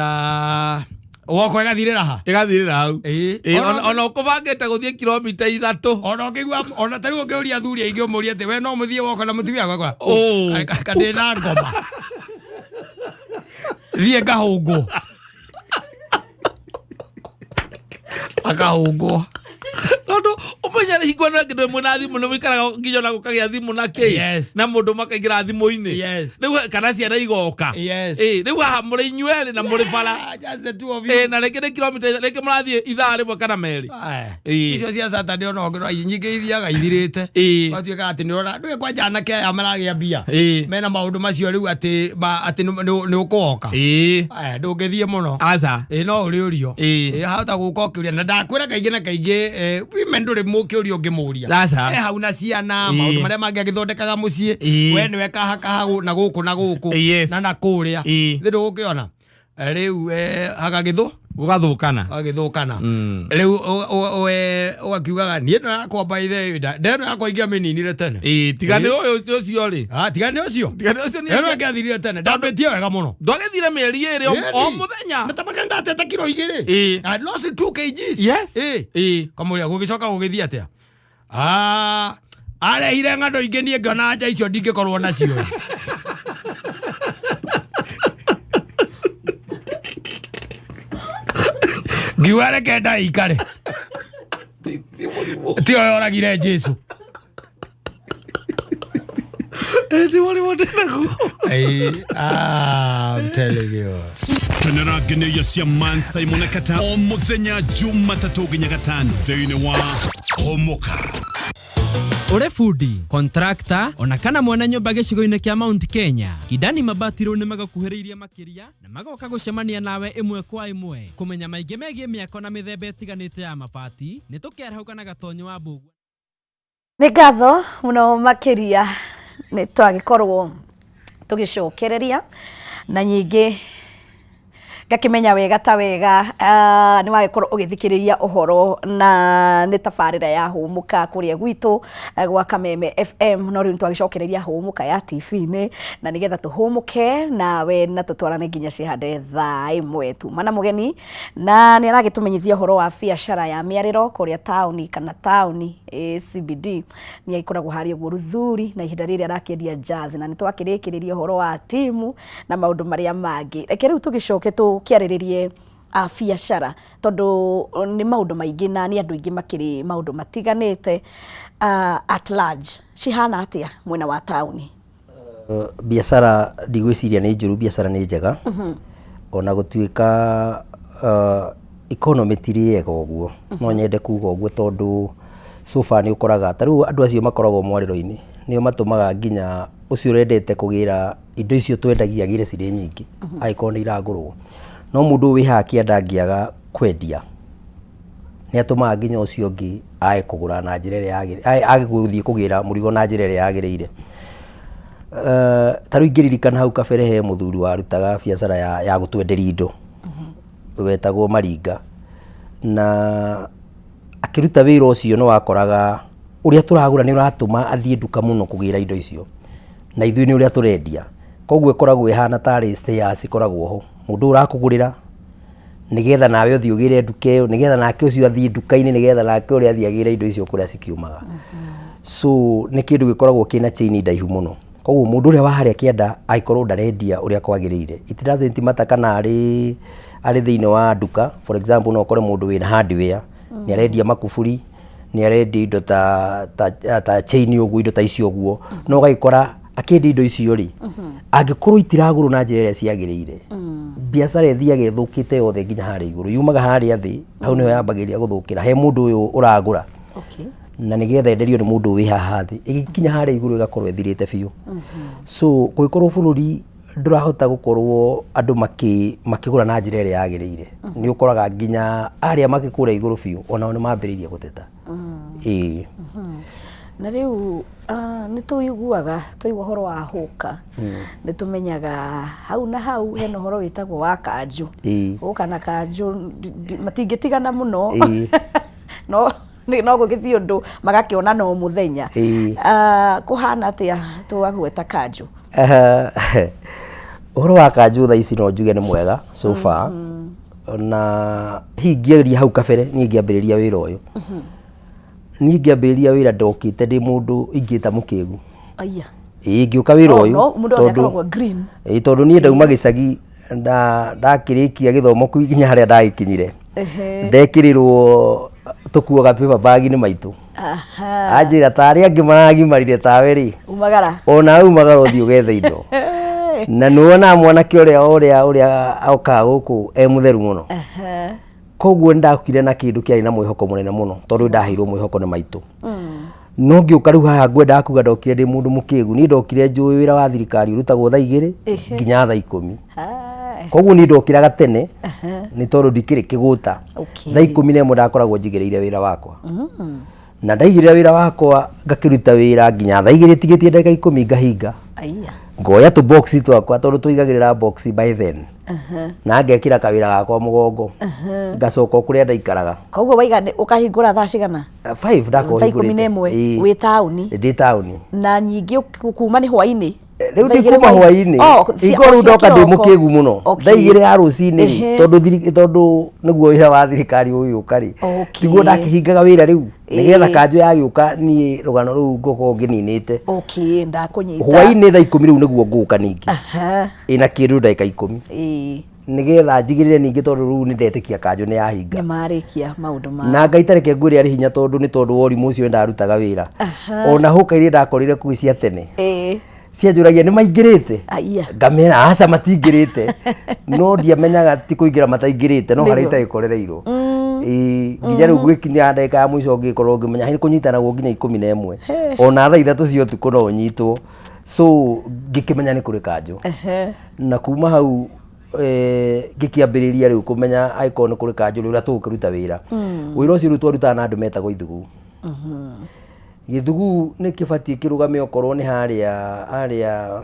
woko ĩgathirĩra ha? Ĩgathirĩra hau. Ĩĩ. Ĩĩ, ona ũkũbangĩte gũthiĩ kilomita 3. Ona ũkĩigua ona ta rĩu ũngĩũria athuri aingĩ ũmũrie atĩ we no mũthiĩ woko na mũtumia wakwa. Oh. Kandĩ na ngoma. Thiĩ ngahũngwo. Akahũngwo. Tondũ ũmenye Ũmenye hingo ĩno ĩngĩ ndũrĩ mwĩna thimũ nĩ mũikaraga nginya ona gũkagĩa thimũ na kĩ Yes. na mũndũ makaingĩra thimũ-inĩ Yes. rĩu kana ciana igoka Yes. Ĩ, rĩu haha mũrĩ inyuerĩ na mũrĩ bara Ah, just the two of you. Ĩ, na rĩngĩ nĩ kilomita rĩngĩ mũrathiĩ ithaa rĩmwe kana merĩ Aya. Ĩ. Icio cia Saturday ona ũngĩrora nyingĩ ithiaga ithirĩte. Ĩ. Gwatuĩka atĩ nĩ ũrona ndũĩ kwanja anake aya maragĩa mbia. Ĩ. Mena maũndũ macio rĩu atĩ atĩ nĩ ũkũwoka. Ĩ. Aya, ndũngĩthiĩ mũno. Aca. Ĩ no ũrĩũrio. Ĩ. Ĩ hahota gũka ũkĩũria na ndakwĩra kaingĩ na kaingĩ women ndũrĩ mũkĩũria ũngĩmũria. Aca. E hau na ciana Ĩ. maũndũ marĩa mangĩ agĩthondekaga mũciĩ. Ĩ. We nĩwe kahakaha na gũkũ na gũkũ. Yes. Na kũrĩa. Ĩ. Thĩ ndũgũkĩona. Rĩu hagagĩthũ Gũgathũkana. Gũgagĩthũkana. Rĩu ũgakiugaga niĩ ĩno yakwa by the way ĩno yakwa ingĩamĩninire tene. Ĩ, tiga nĩ ũyũ ũcio rĩ. Ah, tiga nĩ ũcio. Tiga nĩ ũcio nĩ Ĩno ĩngĩathirire tene. Ndambĩtie wega mũno. Ndwagĩthire mĩeri ĩrĩ o mũthenya. Na tamaka ndatete kiro igĩrĩ. Ĩ. I lost 2 kgs. Yes. Ĩ. Ĩ. Kamũria gũgĩcoka gũgĩthiĩ atĩa? Ah, arehire ng'ano ingĩ niĩ ngĩona anja icio ndingĩkorwo nacio. Ngiuga reke nda ikare. Tiyo yoragire Jesu. Ti mũrimũ ndĩnaguo. I'm telling you. Kenera ngeneia cia Man Simon Kata o muthenya Jumatatũ nginya gatano thĩinĩ wa Hũmũka. Ũrĩ bundi, kontrakta, ona kana mwene nyũmba gĩcigo-inĩ kĩa Mount Kenya, Kidani Mabati rĩu nĩmagũkuhĩrĩirie makĩria na magoka gũcemania nawe ĩmwe kwa ĩmwe kũmenya maingĩ megiĩ mĩako na mĩthemba ĩtiganĩte ya mabati. Nĩ tũkĩarahũka na Gatonyo wa Mbũgua. Nĩ ngatho mũno makĩria nĩ twagĩkorwo tũgĩcokereria na nyingĩ ngakĩmenya wega ta wega nĩ wagĩkorwo ũgĩthikĩrĩria ũhoro na nĩ tabarĩra ya Hũmũka kũrĩa gwitũ gwa Kameme FM no rĩu nĩtwagĩcokereria Hũmũka ya TV-inĩ na nĩgetha tũhũmũke nawe na tũtwarane nginya cihande thaa ĩmwe. Tuma na mũgeni na nĩ aragĩtũmenyithia ũhoro wa biacara ya mĩarĩro kũrĩa taũni kana taũni CBD nĩ agĩkoragwo harĩa ũguo Ruthuri na ihinda rĩrĩ arakĩendia jazz na nĩtwakĩrĩkĩrĩria ũhoro wa timu na maũndũ marĩa mangĩ. Reke rĩu tũgĩcoke tũkĩarĩrĩrie biacara tondũ nĩ maũndũ maingĩ na nĩ andũ aingĩ makĩrĩ maũndũ matiganĩte at large cihana atĩa mwena wa taũni? Biacara ndigwĩciria nĩ njũru, biacara nĩ njega ona gũtuĩka economy ti rĩega ũguo no nyende kuga ũguo tondũ so far nĩ ũkoraga ta rĩu andũ acio makoragwo mwarĩro-inĩ nĩo matũmaga nginya ũcio ũrendete kũgĩra indo icio twendagia agĩre cirĩ nyingĩ angĩkorwo nĩ iragũrwo no mũndũ ũyũ wĩ haha kĩanda angĩaga kwendia nĩ atũmaga nginya ũcio ũngĩ age kũgũra na njĩra ĩrĩa yagĩrĩire age gũthiĩ kũgĩra mũrigo na njĩra ĩrĩa yagĩrĩire. Ta rĩu ingĩririkana hau kabere he mũthuri warutaga biacara ya gũtwenderia indo wetagwo Maringa na akĩruta wĩra ũcio nĩ wakoraga ũrĩa tũragũra nĩ ũratũma athiĩ nduka mũno kũgĩra indo icio na ithuĩ nĩ ũrĩa tũrendia koguo ĩkoragwo ĩhana tarĩ stairs ikoragwo ho mũndũ ũrakũgũrĩra nĩgetha nawe ũthiĩ ũgĩre nduka ĩyo nĩgetha nake ũcio athiĩ nduka-inĩ nĩgetha nake ũrĩa athiĩ agĩre indo icio kũrĩa cikiumaga so nĩ kĩndũ gĩkoragwo kĩna chain ndaihu mũno koguo mũndũ ũrĩa wa harĩa kĩanda angĩkorwo ndarendia ũrĩa kwagĩrĩire it doesn't matter kana arĩ thĩinĩ wa nduka for example no ũkore mũndũ wĩna hardware nĩ arendia makuburi nĩ arendia indo ta chain ũguo indo ta icio ũguo no ũgagĩkora akĩendia indo icio rĩ angĩkorwo itiragũrwo na njĩra ĩrĩa ciagĩrĩire biacara ĩthiaga ĩthũkĩte yothe nginya harĩa igũrũ yumaga harĩa thĩ hau nĩho yambagĩrĩria gũthũkĩra he mũndũ ũyũ ũragũra na nĩgetha enderio nĩ mũndũ wĩ haha thĩ ĩgĩkinya harĩa igũrũ ĩgakorwo ĩthirĩte biũ so kũngĩkorwo bũrũri ndũrahota gũkorwo andũ makĩgũra na njĩra ĩrĩa yagĩrĩire nĩ ũkoraga nginya arĩa makĩkũrĩa igũrũ biũ onao nĩ mambĩrĩirie gũteta. Ĩĩ. Na rĩu nĩ tũiguaga twaigua ũhoro wa hũka nĩ tũmenyaga hau na hau hena ũhoro wĩtagwo wa kanjũ. Hũka na kanjũ matingĩtigana mũno no no gũgĩthiĩ ũndũ magakĩona no mũthenya. Kũhana atĩa twagweta kanjũ? Ũhoro wa kanjũ thaa ici no njuge nĩ mwega so far na hihi ingĩaria hau kabere niĩ ngĩambĩrĩria wĩra ũyũ niĩ ngĩambĩrĩria wĩra ndokĩte ndĩ mũndũ ingĩta mũkĩgu. Aya. Ĩĩ ngĩũka wĩra ũyũ mũndũ othe akoragwo green. Ĩĩ tondũ niĩ ndauma gĩcagi ndakĩrĩkia gĩthomo nginya harĩa ndagĩkinyire ndekĩrĩrwo Tũkuaga paper bag nĩ maitũ. Aha. Anjĩra ta arĩa angĩ maragimarire tawe rĩ, Umagara. Ona umagara ũthiĩ ũgethe indo. Na nĩ wonaga mwanake ũrĩa ũrĩa ũrĩa okaga gũkũ e mũtheru mũno. Koguo nĩ ndakire na kĩndũ kĩarĩ na mwĩhoko mũnene mũno tondũ ndaheirwo mwĩhoko nĩ maitũ. No ngĩũka rĩu haha ngwendaga kuga ndokire ndĩ mũndũ mũkĩgu. Niĩ ndokire njũĩ wĩra wa thirikari ũrutagwo thaa 2 nginya thaa 10. Koguo niĩ ndokĩraga tene nĩ tondũ ndikĩrĩ kĩgũta. Thaa 11 ndakoragwo njigĩrĩire wĩra wakwa. Na ndaigĩrĩra wĩra wakwa ngakĩruta wĩra nginya thaa 2 tigĩtie ndagĩka 10 ngahinga. Aya. Ngoya tũ box twakwa tondũ tũigagĩrĩra box by then. Na ngekĩra kawĩra gakwa mũgongo. Ngacoka o kũrĩa ndaikaraga. Koguo waiga ũkahingũra thaa cigana? 5 ndakorwo Thaa 11 hingũrĩte. wĩ taũni. Ndĩ taũni. Na ningĩ kuma nĩ hwainĩ. Rĩu ndikuma hwainĩ hingo rĩu ndoka ndĩ mũkĩgu mũno thaa 2 ya rũcinĩ rĩ tondũ tondũ nĩguo wĩra wa thirikari ũgĩũka rĩ, tiguo ndakĩhingaga wĩra rĩu nĩgetha kanjũ yagĩũka niĩ rũgano rũu ngũkorwo ngĩninĩte. Okay, ndakũnyita. Hwainĩ thaa 10 rĩu nĩguo ngũka ningĩ ĩna kĩndũ ndagĩka 10 nĩgetha njigĩrĩre ningĩ tondũ rĩu nĩ ndetĩkia kanjũ nĩ yahinga. Nĩ marĩkia maũndũ ma. Na Ngai tareke ngwĩre arĩ hinya tondũ nĩ tondũ wa ũrimũ ũcio ndarutaga wĩra, ona hũka iria ndakorire kũu cia tene cianjũragia nĩ maingĩrĩte. Aya. Ngamera aca matingĩrĩte, no ndiamenyaga ti kũingĩra mataingĩrĩte no harĩa itagĩkorereirwo. Ĩĩ, nginya rĩu gwĩkinya ndagĩka ya mũico ngĩkorwo ngĩmenya nĩ kũnyitanagwo nginya 11 ona thaa 3 cia ũtukũ no ũnyitwo, so ngĩkĩmenya nĩ kũrĩ kanjũ. Na kuma hau ngĩkĩambĩrĩria rĩu kũmenya angĩkorwo nĩ kũrĩ kanjũ rĩu ũrĩa tũgũkĩruta wĩra. Wĩra ũcio rĩu twarutaga na andũ metagwo ithugu. Gĩthugu nĩ kĩbatiĩ kĩrũgame okorwo nĩ harĩa harĩa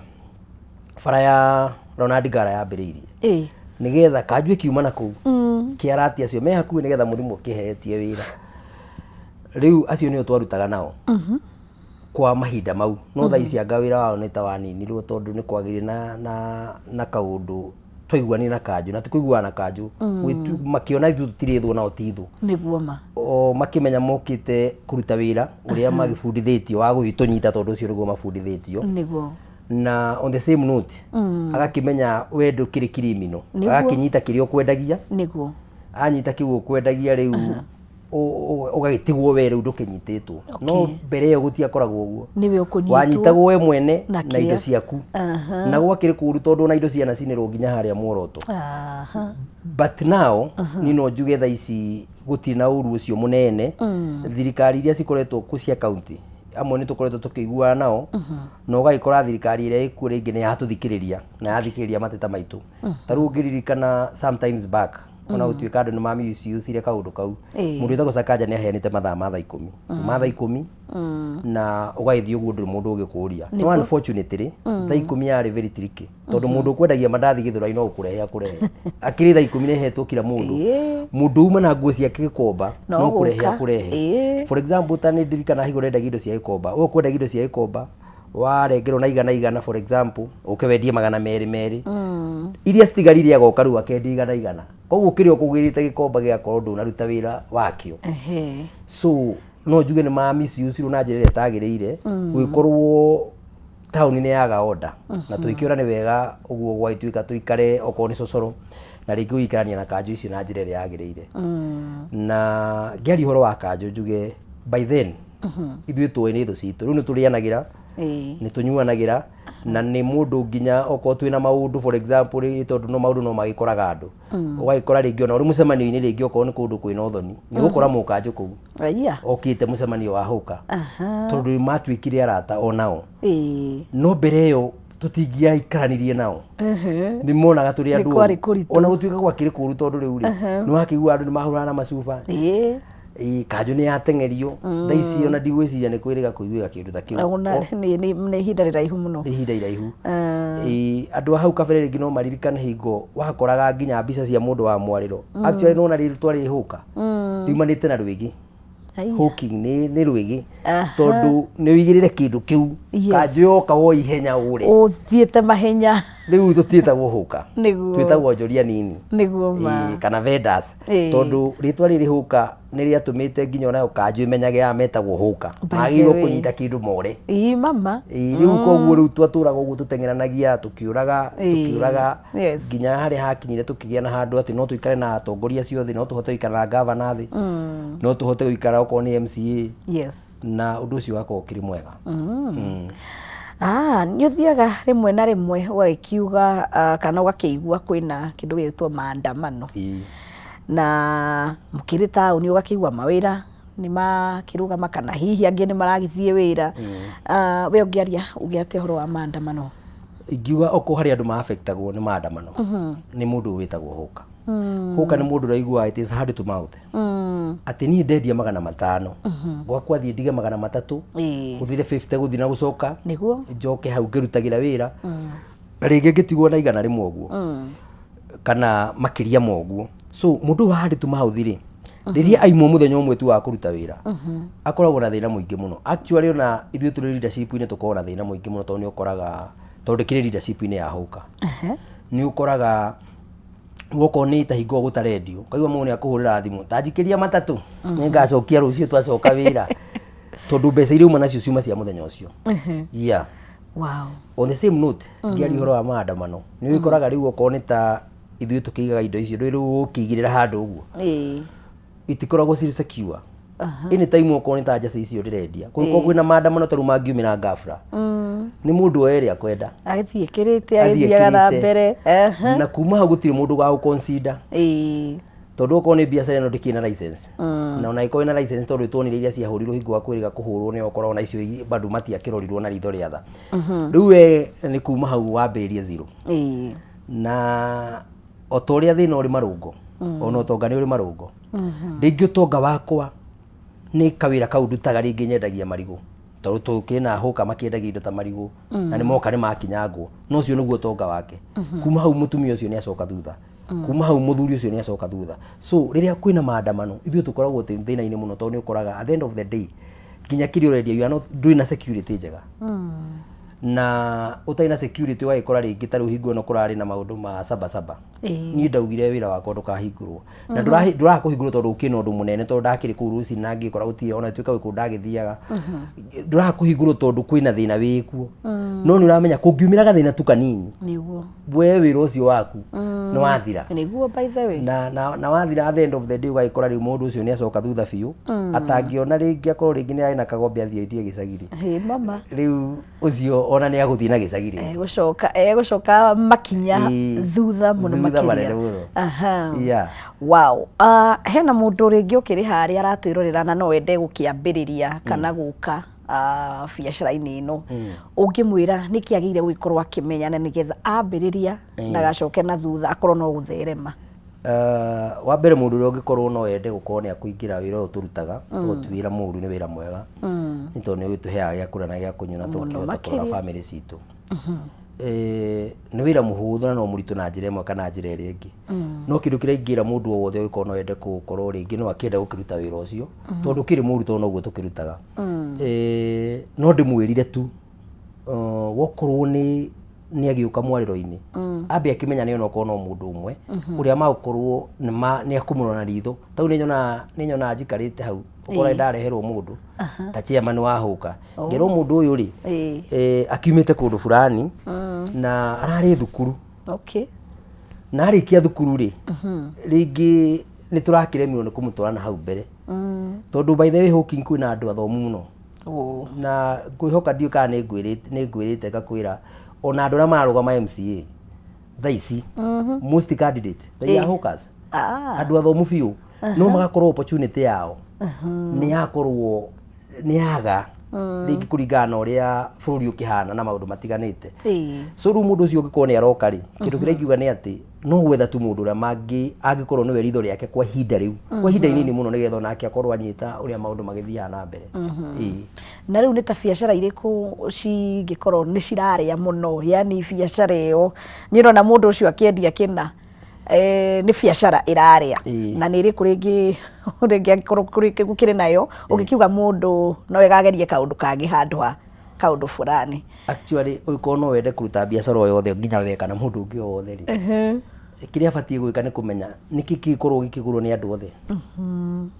bara ya Ronald Ngala yambĩrĩirie nĩgetha kanjũ ĩkiuma na kũu kĩarati acio me hakuhĩ nĩgetha mũthiĩ mũkĩhetie wĩra. Rĩu acio nĩo twarutaga nao kwa mahinda mau, no thaa ici anga wĩra wao nĩ ta waninirwo tondũ nĩ kwagĩire na kaũndũ twaiguanire na kanjũ na ti kũiguana na kanjũ. Makĩona ithuĩ tũtirĩ thũ nao ti thũ. Nĩguo ma. O makĩmenya mokĩte kũruta wĩra ũrĩa magĩbundithĩtio wa gũthiĩ tũnyita tondũ ũcio nĩguo mabundithĩtio. Na on the same note agakĩmenya we ndũkĩrĩ criminal. Agakĩnyita kĩrĩa ũkwendagia. Anyita kĩu ũkwendagia rĩu ũgagĩtigwo we rĩu ndũkĩnyitĩtwo. No mbere ĩyo gũtiakoragwo ũguo. Nĩwe ũkũnyitwo. Wanyitagwo we mwene Na na indo kĩrĩa. Ciaku. Na gwakĩrĩ kũru tondũ ona indo cianacinĩrwo nginya harĩa Muoroto. But now niĩ no njuge thaa ici gũtirĩ na ũru ũcio mũnene. Thirikari iria cikoretwo kuo cia county amwe nĩ tũkoretwo tũkĩiguana nao na ũgagĩkora thirikari ĩrĩa ĩkuo rĩngĩ nĩ yatũthikĩrĩria na yathikĩrĩria mateta maitũ. Ta rĩu ũngĩririkana sometimes back ona gũtuĩka andũ nĩ ma misuse kaũndũ kau, mũndũ wĩtagwo Sakaja nĩ aheanĩte mathaa ma thaa 10 kuma thaa 10 na ũgagĩthiĩ ũguo ndũrĩ mũndũ ũgĩkũria. No unfortunately thaa 10 yarĩ very tricky tondũ mũndũ ũkwendagia mandathi Gĩthũrai no gũkũrehe akũrehe akĩrĩ thaa 10 nĩ ĩhetwo kila mũndũ. Mũndũ uma na nguo ciake Gĩkomba No no kũrehe gũka. akũrehe. For example, ta nĩ ndirikana hingo ndendagia indo cia Gĩkomba, we ũkwendagia indo cia Gĩkomba warengerwo na igana igana, for example, ũke wendie 200 merĩ, iria citigarire agoka rĩu akendia igana igana, koguo kĩrĩa ũkũgĩrĩte Gĩkomba gĩgakorwo ndũnaruta wĩra wakĩo. So no njuge nĩ ma misuse na njĩra ĩrĩa ĩtagĩrĩire gũgĩkorwo taũni nĩ yaga order na tũgĩkĩona nĩ wega ũguo gwagĩtuĩka tũikare okorwo nĩ cocoro na rĩngĩ gũikarania na kanjũ icio na njĩra ĩrĩa yagĩrĩire. Na ngĩaria ũhoro wa kanjũ njuge by then ithuĩ tũĩ nĩ thũ citũ, rĩu nĩ tũrĩanagĩra, nĩ tũnyuanagĩra na nĩ mũndũ nginya okorwo twĩna maũndũ, for example rĩ, tondũ no maũndũ no magĩkoraga andũ, ũgagĩkora rĩngĩ ona ũrĩ mũcemanio-inĩ rĩngĩ okorwo nĩ kũndũ kwĩna ũthoni nĩ ũgũkora mũkanjũ kũu Raia. Okĩte mũcemanio wa hũka tondũ matuĩkire arata onao. No mbere ĩyo tũtingĩaikaranirie nao, nĩ monaga tũrĩ Nĩ andũ kwarĩ oru. kũritũ. Ona gũtuĩka gwakĩrĩ kũru tondũ rĩu rĩ nĩ wakĩigua andũ nĩ mahũraga na macuba. Ĩĩ, kanjũ nĩ yateng'erio. Thaa ici ona ndigwĩciria nĩ kwĩrĩga kũiguĩka kĩndũ ta kĩu. Ona nĩ ihinda rĩraihu mũno. Nĩ ihinda iraihu. Ĩĩ, andũ a hau kabere rĩngĩ no maririkane hingo wakoraga nginya mbica cia mũndũ wa mwarĩro. Actually nona rĩtwa rĩhũka riumanĩte na rwĩgĩ. Aya. Hawking nĩ rwĩgĩ tondũ nĩ ũigĩrĩre kĩndũ kĩu kanjũ yoka wo ihenya ũre. Ũthiĩte mahenya. Rĩu tũtiĩtagwo hũka. Nĩguo. Twĩtagwo onjoria nini. Nĩguo ma. Ĩĩ, kana vendors. Tondũ rĩtwa rĩrĩ hũka nĩ rĩatũmĩte nginya onayo kanjũ ĩmenyage aya metagwo hũka. By the Magĩrĩirwo way. kũnyita kĩndũ more. Ii mama. Ĩĩ, rĩu koguo rĩu twatũraga ũguo tũteng'eranagia tũkĩũraga tũkĩũraga nginya harĩa hakinyire tũkĩgĩa na handũ atĩ no tũikare na atongoria acio thĩ, no tũhote gũikara na gavana thĩ, no tũhote gũikara okorwo nĩ MCA. Na ũndũ ũcio ũgakorwo ũkĩrĩ mwega. Ah, nĩ ũthiaga rĩmwe na rĩmwe ũgagĩkiuga kana ũgakĩigua kwĩna kĩndũ gĩgwĩtwo maandamano. Na mũkĩrĩ taũni ũgakĩigua mawĩra nĩ makĩrũgama kana hihi angĩ nĩ maragĩthiĩ wĩra. Ah, we ũngĩaria uge atĩa ũhoro wa maandamano? Ingiuga okorwo harĩ andũ ma-affectagwo nĩ maandamano, nĩ mũndũ wĩtagwo hũka. Hũka nĩ mũndũ ũraigua it is hand to mouth. Atĩ niĩ ndendia 500, gwakwa thiĩ ndige 300, gũthire 50 gũthiĩ na gũcoka, njoke hau ngĩrutagĩra wĩra, na rĩngĩ ngĩtigwo na 100 ũguo kana makĩria ma ũguo. So mũndũ ũyũ wa hand to mouth rĩ, rĩrĩa aimwo mũthenya ũmwe tu wa kũruta wĩra, akoragwo na thĩna mũingĩ mũno. Actually ona ithuĩ tũrĩ leadership-inĩ tũkoragwo na thĩna mũingĩ mũno tondũ nĩ ũkoraga, tondũ ndĩkĩrĩ leadership-inĩ ya hũka, nĩ ũkoraga wokorwo nĩ ta hingo gũtarendio, ũkaigua mũndũ nĩ akũhũrĩra thimũ, ta njikĩria 3, nĩ ngacokia rũciũ twacoka wĩra, tondũ mbeca iria uma nacio ciuma cia mũthenya ũcio. Yeah. On the same note, ngĩaria ũhoro wa maandamano, nĩ ũkoraga rĩu okorwo nĩ ta ithuĩ tũkĩigaga indo icio, ndũĩ rĩu ũkĩigĩrĩra handũ ũguo, itikoragwo cirĩ secure. Anytime okorwo nĩ ta njacĩ icio ndĩrendia, kũngĩkorwo kwĩna maandamano ta rĩu mangiumĩra ghafla, nĩ mũndũ oe ĩrĩa akwenda. Agĩthiĩ ĩkĩrĩte, Athiĩ agĩthiaga na ĩkĩrĩte. mbere. Na kuma hau gũtirĩ mũndũ wa gũconsider. Tondũ okorwo nĩ biacara ĩno ndĩkĩrĩ na license. Na ona ĩkorwo ĩna license tondũ nĩtuonire iria ciahũrirwo hingo wa kwĩrĩga kũhũrwo nĩ okorwo ona icio bado matiakĩrorirwo na ritho rĩa tha. Rĩu we nĩ kuma hau wambĩrĩrie zero. Na o ta ũrĩa thĩna ũrĩ marũngo, ona ũtonga nĩ ũrĩ marũngo. Rĩngĩ ũtonga wakwa nĩ kawĩra kau ndutaga, rĩngĩ nyendagia marigũ, tondũ tũkĩrĩ na hũka makĩendagia indo ta marigũ, na nĩ moka nĩ makinyangwo, no ũcio nĩguo ũtonga wake. Kuma hau mũtumia ũcio nĩ acoka thutha, kuma hau mũthuri ũcio nĩ acoka thutha. So rĩrĩa kwĩna maandamano ithuĩ tũkoragwo thĩna-inĩ mũno, tondũ nĩ ũkoraga at the end of the day nginya kĩrĩa ũrendia you are not, ndũrĩ na security njega. Na ũtarĩ na security ũgagĩkora rĩngĩ ta rĩu hingo ĩno kũrarĩ na maũndũ ma saba saba, niĩ ndaugire wĩra wakwa ndũkahingũrwo, na ndũraga kũhingũrwo tondũ ũkĩrĩ na ũndũ mũnene, tondũ ndakĩrĩ kũu rũcinĩ na ngĩkora gũtirĩ ona ituĩka gwĩ kũndũ ndagĩthiaga, ndũraga kũhingũrwo tondũ kwĩna thĩna wĩkuo, no nĩ ũramenya kũngiumĩra gathĩna tu kanini, we wĩra ũcio waku nĩ wathira. Nĩguo, by the way. Na wathira, at the end of the day ũgagĩkora rĩu mũndũ ũcio nĩ acoka thutha biũ, atangĩona rĩngĩ akorwo rĩngĩ nĩ arĩ na kagombe athiĩ endie gĩcagi rĩ, Hĩ mama. Rĩu ũcio ona nĩ agũthiĩ na gĩcagi rĩngĩ. Egũcoka makinya thutha mũno thutha makĩria. Manene mũno. Yeah. Wow. Hena mũndũ rĩngĩ ũkĩrĩ harĩa aratwĩrorera na no ende gũkĩambĩrĩria kana gũka biacara-inĩ ĩno, ũngĩmwĩra nĩkĩ agĩrĩire gũgĩkorwo akĩmenya na nĩgetha ambĩrĩria ndagacoke na thutha akorwo no gũtherema? Wa mbere, mũndũ ũrĩa ũngĩkorwo no ende gũkorwo nĩ akũingĩra wĩra ũyũ tũrutaga, tondũ ti wĩra mũru, nĩ wĩra mwega, nĩ tondũ nĩ ũgĩtũheaga gĩa kũrĩa na gĩa kũnyua na tũkĩhota kũrora makĩria. Bamĩrĩ citũ. Nĩ wĩra mũhũthũ na no mũritũ na njĩra ĩmwe kana njĩra ĩrĩa ĩngĩ. No kĩndũ kĩrĩa ingĩra mũndũ o wothe ũngĩkorwo no ende gũkorwo rĩngĩ no akĩenda gũkĩruta wĩra ũcio, tondũ ndũkĩrĩ mũru tondũ noguo tũkĩrutaga. No ndĩmwĩrire tu, wokorwo nĩ agĩũka mwarĩro-inĩ, ambe akĩmenya nĩ onokorwo no mũndũ ũmwe ũrĩa magũkorwo nĩ akũmũrora na ritho. Tau nĩ nyonaga njikarĩte hau ũkora ndareherwo mũndũ ta chairman wa hũka, ngerwo mũndũ ũyũ rĩ, akiumĩte kũndũ fulani na ararĩ thukuru, na arĩkia thukuru rĩ, rĩngĩ nĩ tũrakĩremirwo nĩ kũmũtwara na hau mbere, tondũ by the way Hawking kwĩna andũ athomu mũno. Na ngwĩhoka ndiũĩ kana nĩ ngwĩrĩte ngakwĩra ona andũ arĩa mararũgama MCA thaa ici, most candidate they are hawkers. Andũ athomu biũ, no magakorwo opportunity yao nĩ yakorwo nĩ yaga rĩngĩ kũringana na ũrĩa bũrũri ũkĩhana na maũndũ matiganĩte. So rĩu mũndũ ũcio ũngĩkorwo nĩ aroka rĩ, kĩndũ kĩrĩa ingiuga nĩ atĩ no gwetha tu mũndũ ũrĩa mangĩ angĩkorwo nĩwe ritho rĩake kwa ihinda rĩu, kwa ihinda inini mũno, nĩgetha onake akorwo anyita ũrĩa maũndũ magĩthiaga na mbere. Ĩĩ. Na rĩu nĩ ta biacara irĩkũ cingĩkorwo nĩ cirarĩa mũno, yani biacara ĩyo nĩ ũrona mũndũ ũcio akĩendia kĩna, nĩ biacara ĩrarĩa, na nĩ ĩrĩkũ rĩngĩ angĩkorwo gũkĩrĩ nayo ũngĩkiuga mũndũ no ĩgagerie kaũndũ kangĩ handũ ha? kaũndũ fulani. Actually ũngĩkorwo no wende kũruta biacara o yothe nginya we kana mũndũ ũngĩ o wothe rĩ, kĩrĩa abatiĩ gwĩka nĩ kũmenya nĩkĩ kĩngĩkorwo gĩkĩgũrwo nĩ andũ othe.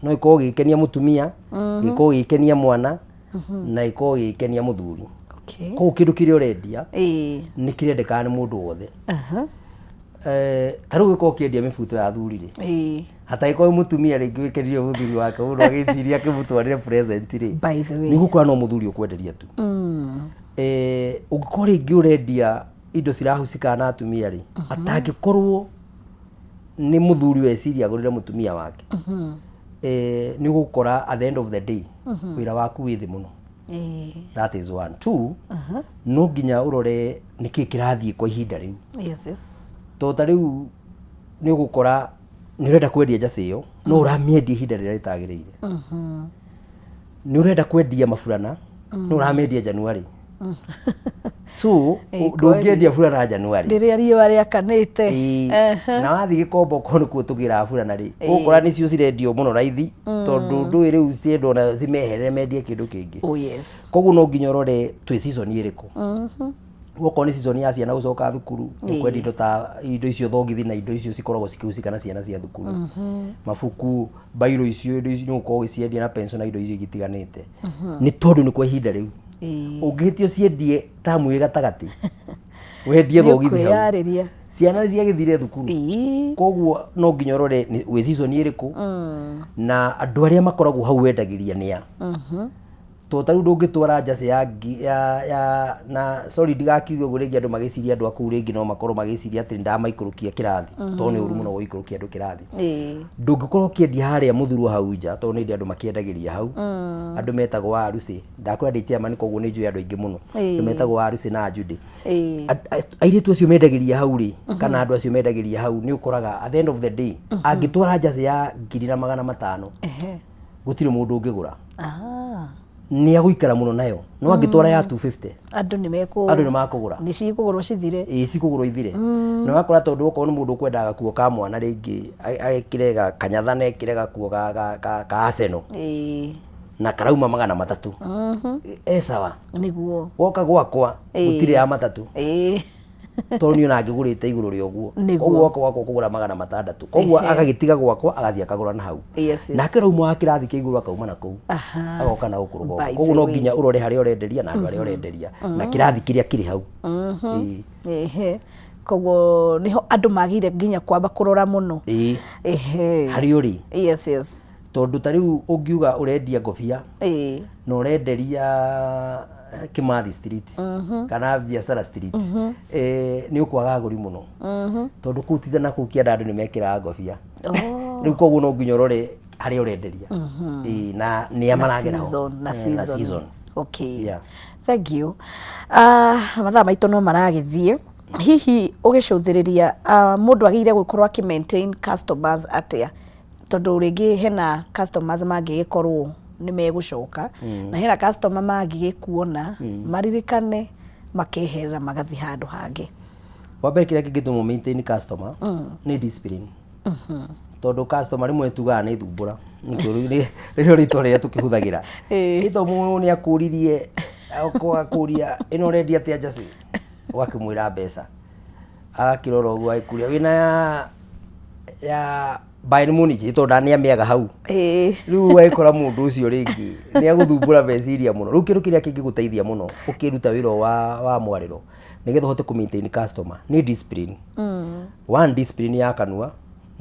No gĩkorwo gĩgĩkenia mũtumia, gĩkorwo gĩgĩkenia mwana, na gĩkorwo gĩgĩkenia mũthuri. Koguo kĩndũ kĩrĩa ũrendia nĩ kĩrendekana nĩ mũndũ wothe. Ta rĩu ũngĩkorwo ũkĩendia mĩbuto ya athuri rĩ, hatangĩkorwo mũtumia rĩngĩ wĩkĩrire mũthuri wake mũno agĩciria akĩmũtwarĩre present rĩ, By the way. nĩ ũgũkora no mũthuri ũkwenderia tu. Ũngĩkorwo rĩngĩ ũrendia indo cirahusikana na atumia rĩ, atangĩkorwo nĩ mũthuri weciria agũrĩre mũtumia wake, nĩ ũgũkora at the end of the day wĩra waku wĩ thĩ mũno. That is one. Two, no nginya ũrore nĩkĩ kĩrathiĩ kwa ihinda rĩu. Tondũ ta rĩu nĩ ũgũkora nĩ ũrenda kwendia njacĩ ĩyo, no ũramĩendia ihinda rĩrĩa rĩtagĩrĩire. Nĩ ũrenda kwendia maburana, no ũramendia January. So ndũngĩendia burana January. Rĩrĩa riũa rĩakanĩte. Na wathiĩ Gĩkomba okorwo nĩkuo tũgĩraga burana rĩ, ũgũkora nĩcio cirendio mũno raithi, tondũ ndũĩ rĩu ciendwo na cimeherere mendie kĩndũ kĩngĩ. Oh yes. Koguo no nginya ũrore twĩ season ĩrĩkũ. Okorwo nĩ season ya ciana gũcoka thukuru, ũkwendia indo ta indo icio thogithi na indo icio cikoragwo cikĩhusika na ciana cia thukuru. Mabuku, mbairũ icio, indo icio nĩ ũgũkorwo ũgĩciendia na pencil na indo icio ingĩ itiganĩte. Nĩ tondũ nĩ kwa ihinda rĩu. Ũngĩhĩtia ũciendie tamu ĩ gatagatĩ, wendie thogithi hau. Nĩũkwĩyarĩria. Ciana nĩ ciagĩthire thukuru. Koguo no nginya ũrore wĩ season ĩrĩkũ, na andũ arĩa makoragwo hau wendagĩria nĩ a. Tondũ ta rĩu ndũngĩtwara njacĩ ya ngi, ya, ya, na sorry ndigakiuge ũguo rĩngĩ andũ magĩciria andũ a kũu rĩngĩ no makorwo magĩciria atĩ ndamaikũrũkia kĩrathi, tondũ nĩ ũru mũno gũikũrũkia andũ kĩrathi. Ndũngĩkorwo ũkĩendia harĩa mũthurwo hau nja, tondũ nĩ ndĩ andũ makĩendagĩria hau. Andũ metagwo a Arucĩ. Ndakwĩra ndĩ chairman koguo nĩ njũĩ andũ aingĩ mũno. Andũ metagwo a Arucĩ na a Judy. Airĩtu acio mendagĩria hau rĩ, kana andũ acio mendagĩria hau, nĩ ũkoraga at the end of the day, angĩtwara njacĩ ya 1500, gũtirĩ mũndũ ũngĩgũra. Nĩ agũikara mũno nayo. No angĩtwara ya 250, Andũ nĩ mekũ, andũ nĩ makũgũra. Nĩ cikũgũrwo cithire. Ĩĩ, cikũgũrwo ithire. Na ũgakora tondũ okorwo nĩ mũndũ ũkwendaga gakuo ka mwana rĩngĩ, ekĩre kanyatha na ekĩre gakuo ka Arsenal. Na karauma 300. E sawa. Nĩguo. Woka gwakwa, gũtirĩ ya matatũ. Tondũ niĩ ona ngĩgũrĩte igũrũ rĩa ũguo. Nĩguo. Koguo woka gwakwa ũkũgũra 600. Koguo agagĩtiga gwakwa agathiĩ akagũra na hau. Nake ũrauma wa kĩrathi kĩa igũrũ akauma na kũu. Agoka na gũkũ rũgongo. By Koguo the no way. nginya ũrore harĩa ũrenderia na andũ arĩa ũrenderia. Na kĩrathi kĩrĩa kĩrĩ hau. Koguo nĩho andũ magĩrĩire nginya kwamba kũrora mũno. Harĩa ũrĩ. Tondũ ta rĩu ũngiuga ũrendia ngobia, na ũrenderia Kimathi Street, kana Biashara Street, nĩ ũkwaga agũri mũno. Tondũ kũu ti na kũu kĩanda andũ nĩ mekĩraga ngobia. Rĩu koguo no nginya ũrore harĩa ũrenderia. Ĩĩ, na nĩa Na maragera ho. season, na Na season. season. Okay. Yeah. Thank you. Mathaa maitũ no maragĩthiĩ. Hihi ũgĩcũthĩrĩria, mũndũ agĩrĩire gũkorwo akĩ maintain customers atĩa? Tondũ rĩngĩ hena customers mangĩgĩkorwo nĩ megũcoka, na hena customer mangĩgĩkuona, maririkane, makeherera magathiĩ handũ hangĩ. Wa mbere kĩrĩa kĩngĩtũma ũ maintain customer nĩ discipline. Tondũ customer rĩmwe tugaga nĩ thumbũra. Nĩkĩo rĩrĩa rĩtwa rĩrĩa tũkĩhũthagĩra. Ĩto mũndũ nĩ akũririe, akũria ĩno ũrendia atĩa njacĩ? Ũgakĩmwĩra mbeca. Agakĩrora ũguo agĩkũria wĩna ya Bayern Munich tondũ ndanĩamĩaga hau. Rĩu ũgagĩkora mũndũ ũcio rĩngĩ nĩ agũthumbũra meciria mũno. Rĩu kĩndũ kĩrĩa kĩngĩgũteithia mũno ũkĩruta wĩra ũyũ wa mwarĩro nĩgetha ũhote kũ maintain customer nĩ discipline. One, discipline ya kanua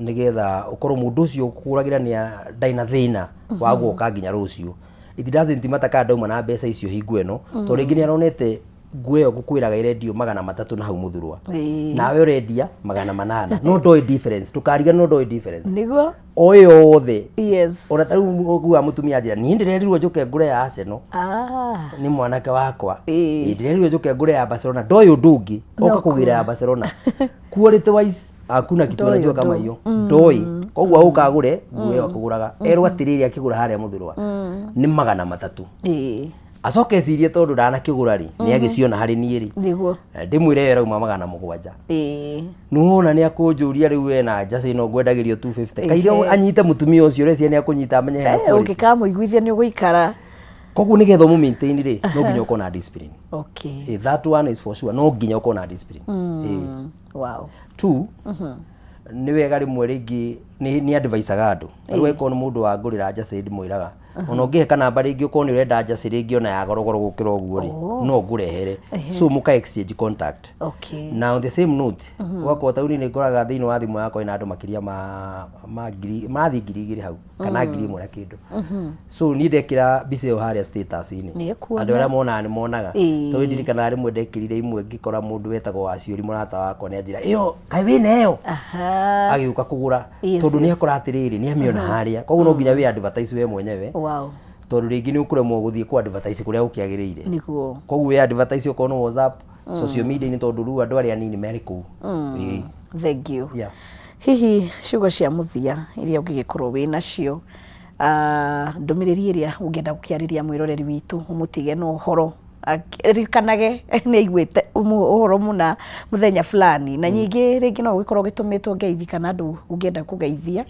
nĩgetha ũkorwo mũndũ ũcio ũkũgũragĩra nĩ ndarĩ na thĩna wa gũka nginya rũciũ. It doesn't matter kana ndauma na mbeca icio hingo ĩno, tondũ rĩngĩ nĩ aronete nguo ĩyo ngũkwĩraga ĩrendio 300 na hau mũthurwa. Nawe ũrendia 800. No ndoĩ difference, ndũkariganĩrwo ndoĩ difference. Nĩguo. O yothe. Yes. Ona ta rĩu ũguaga mũtumia anjĩra, niĩ ndĩrerirwo njũke ngũre ya Arsenal. Nĩ mwanake wakwa. Ndĩrerirwo njũke ngũre ya Barcelona. Ndoĩ ũndũ ũngĩ. Oka kũgĩra ya Barcelona. Quality wise, hakuna kitu Ndoĩ anajua kama ũndũ. hiyo. Ndoĩ. Koguo agũka agũre nguo ĩyo akũgũraga. Erwo atĩrĩrĩ akĩgũra harĩa mũthurwa. Nĩ 300. Acoke ecirie tondũ ndanakĩgũra rĩ, nĩ agĩciona harĩ niĩ rĩ. Nĩguo. Ndĩmwĩre ĩyo ĩrauma 700. Nĩwona nĩ akũnjũria rĩu we na njacĩ ĩno ngwendagĩrio 250. Kaire anyite mũtumia ũcio ũreciria nĩ akũnyita amenye hena quality. Ũngĩkamũiguithia nĩ ũgũikara. Koguo nĩgetha ũmũ maintain rĩ, no nginya ũkorwo na discipline. That one is for sure, no nginya ũkorwo na discipline. Wow. Two, nĩ wega rĩmwe rĩngĩ nĩ advisaga andũ. Rĩu angĩkorwo nĩ mũndũ wangũrĩra njacĩ ndĩmwĩraga ona ũngĩhe kanamba rĩngĩ ũkorwo nĩ ũrenda njacĩ rĩngĩ ona ya gorogoro gũkĩra ũguo rĩ, no ngũrehere. So mũka exchange contact. Na on the same note, ũgakorwo ta rĩu niĩ nĩ ngoraga thĩinĩ wa thimũ yakwa ĩna andũ makĩria ma ngiri marathiĩ 2000 hau kana 1000 na kĩndũ. So niĩ ndekĩra mbica ĩyo harĩa status-inĩ, Nĩekuona. andũ arĩa monaga nĩ monaga. Tondũ ndirikanaga rĩmwe ndekĩrire imwe ngĩkora mũndũ wetagwo Waciũri mũrata wakwa nĩ anjĩra ĩyo kaĩ wĩna ĩyo, agĩũka kũgũra, tondũ nĩ akora atĩrĩrĩ nĩ amĩona harĩa. Koguo no nginya wĩ advertise we mwenyewe, tondũ rĩngĩ nĩ ũkũremwo gũthiĩ kũ advertise kũrĩa gũkĩagĩrĩire. Koguo wĩ advertise okorwo nĩ WhatsApp, social media-inĩ, tondũ rĩu andũ arĩa anini marĩ kũu. Thank you. Hihi ciugo cia mũthia iria ũngĩgĩkorwo wĩ nacio, ndũmĩrĩri ĩrĩa ũngĩenda gũkĩarĩria mwĩroreri witũ, ũmũtige na ũhoro ririkanage nĩ aiguĩte ũhoro mũna mũthenya fulani, na nyingĩ rĩngĩ no ũgĩkorwo ũgĩtũmĩtwo ngeithi kana andũ ũngĩenda kũgeithia,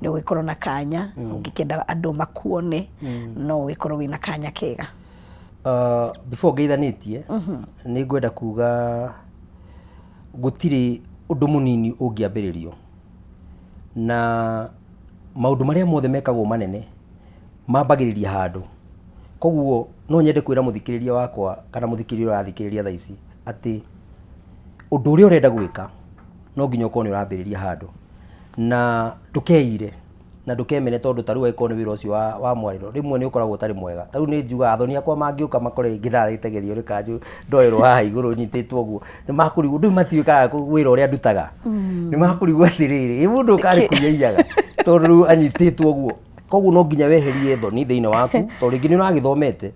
nĩ ũgĩkorwo na kanya, ũngĩkĩenda andũ makuone no ũgĩkorwo wĩna kanya kega. Before ngeithanĩtie, nĩ ngwenda kuga gũtirĩ ũndũ mũnini ũngĩambĩrĩrio, na maũndũ marĩa mothe mekagwo manene mambagĩrĩria handũ. Koguo no nyende kwĩra mũthikĩrĩria wakwa kana mũthikĩrĩria ũrathikĩrĩria thaa ici atĩ ũndũ ũrĩa ũrenda gwĩka no nginya ũkorwo nĩ ũrambĩrĩria handũ, na ndũkeire na ndũkemene, tondũ ta rĩu angĩkorwo nĩ wĩra ũcio wa mwarĩro, rĩmwe nĩ ũkoragwo ũtarĩ mwega. Ta rĩu nĩ njugaga athoni akwa mangĩũka makore rĩngĩ ndarĩtegerio nĩ kanjũ ndoerwo haha igũrũ nyitĩtwo ũguo, nĩ makũrigwo ndũĩ matiũĩ kana wĩra ũrĩa ndutaga, nĩ makũrigwo atĩrĩrĩ, ĩ mũndũ ũyũ karĩ kũiya tondũ rĩu anyitĩtwo ũguo. Koguo no nginya weherie thoni thĩinĩ waku, tondũ rĩngĩ nĩ ũragĩthomete,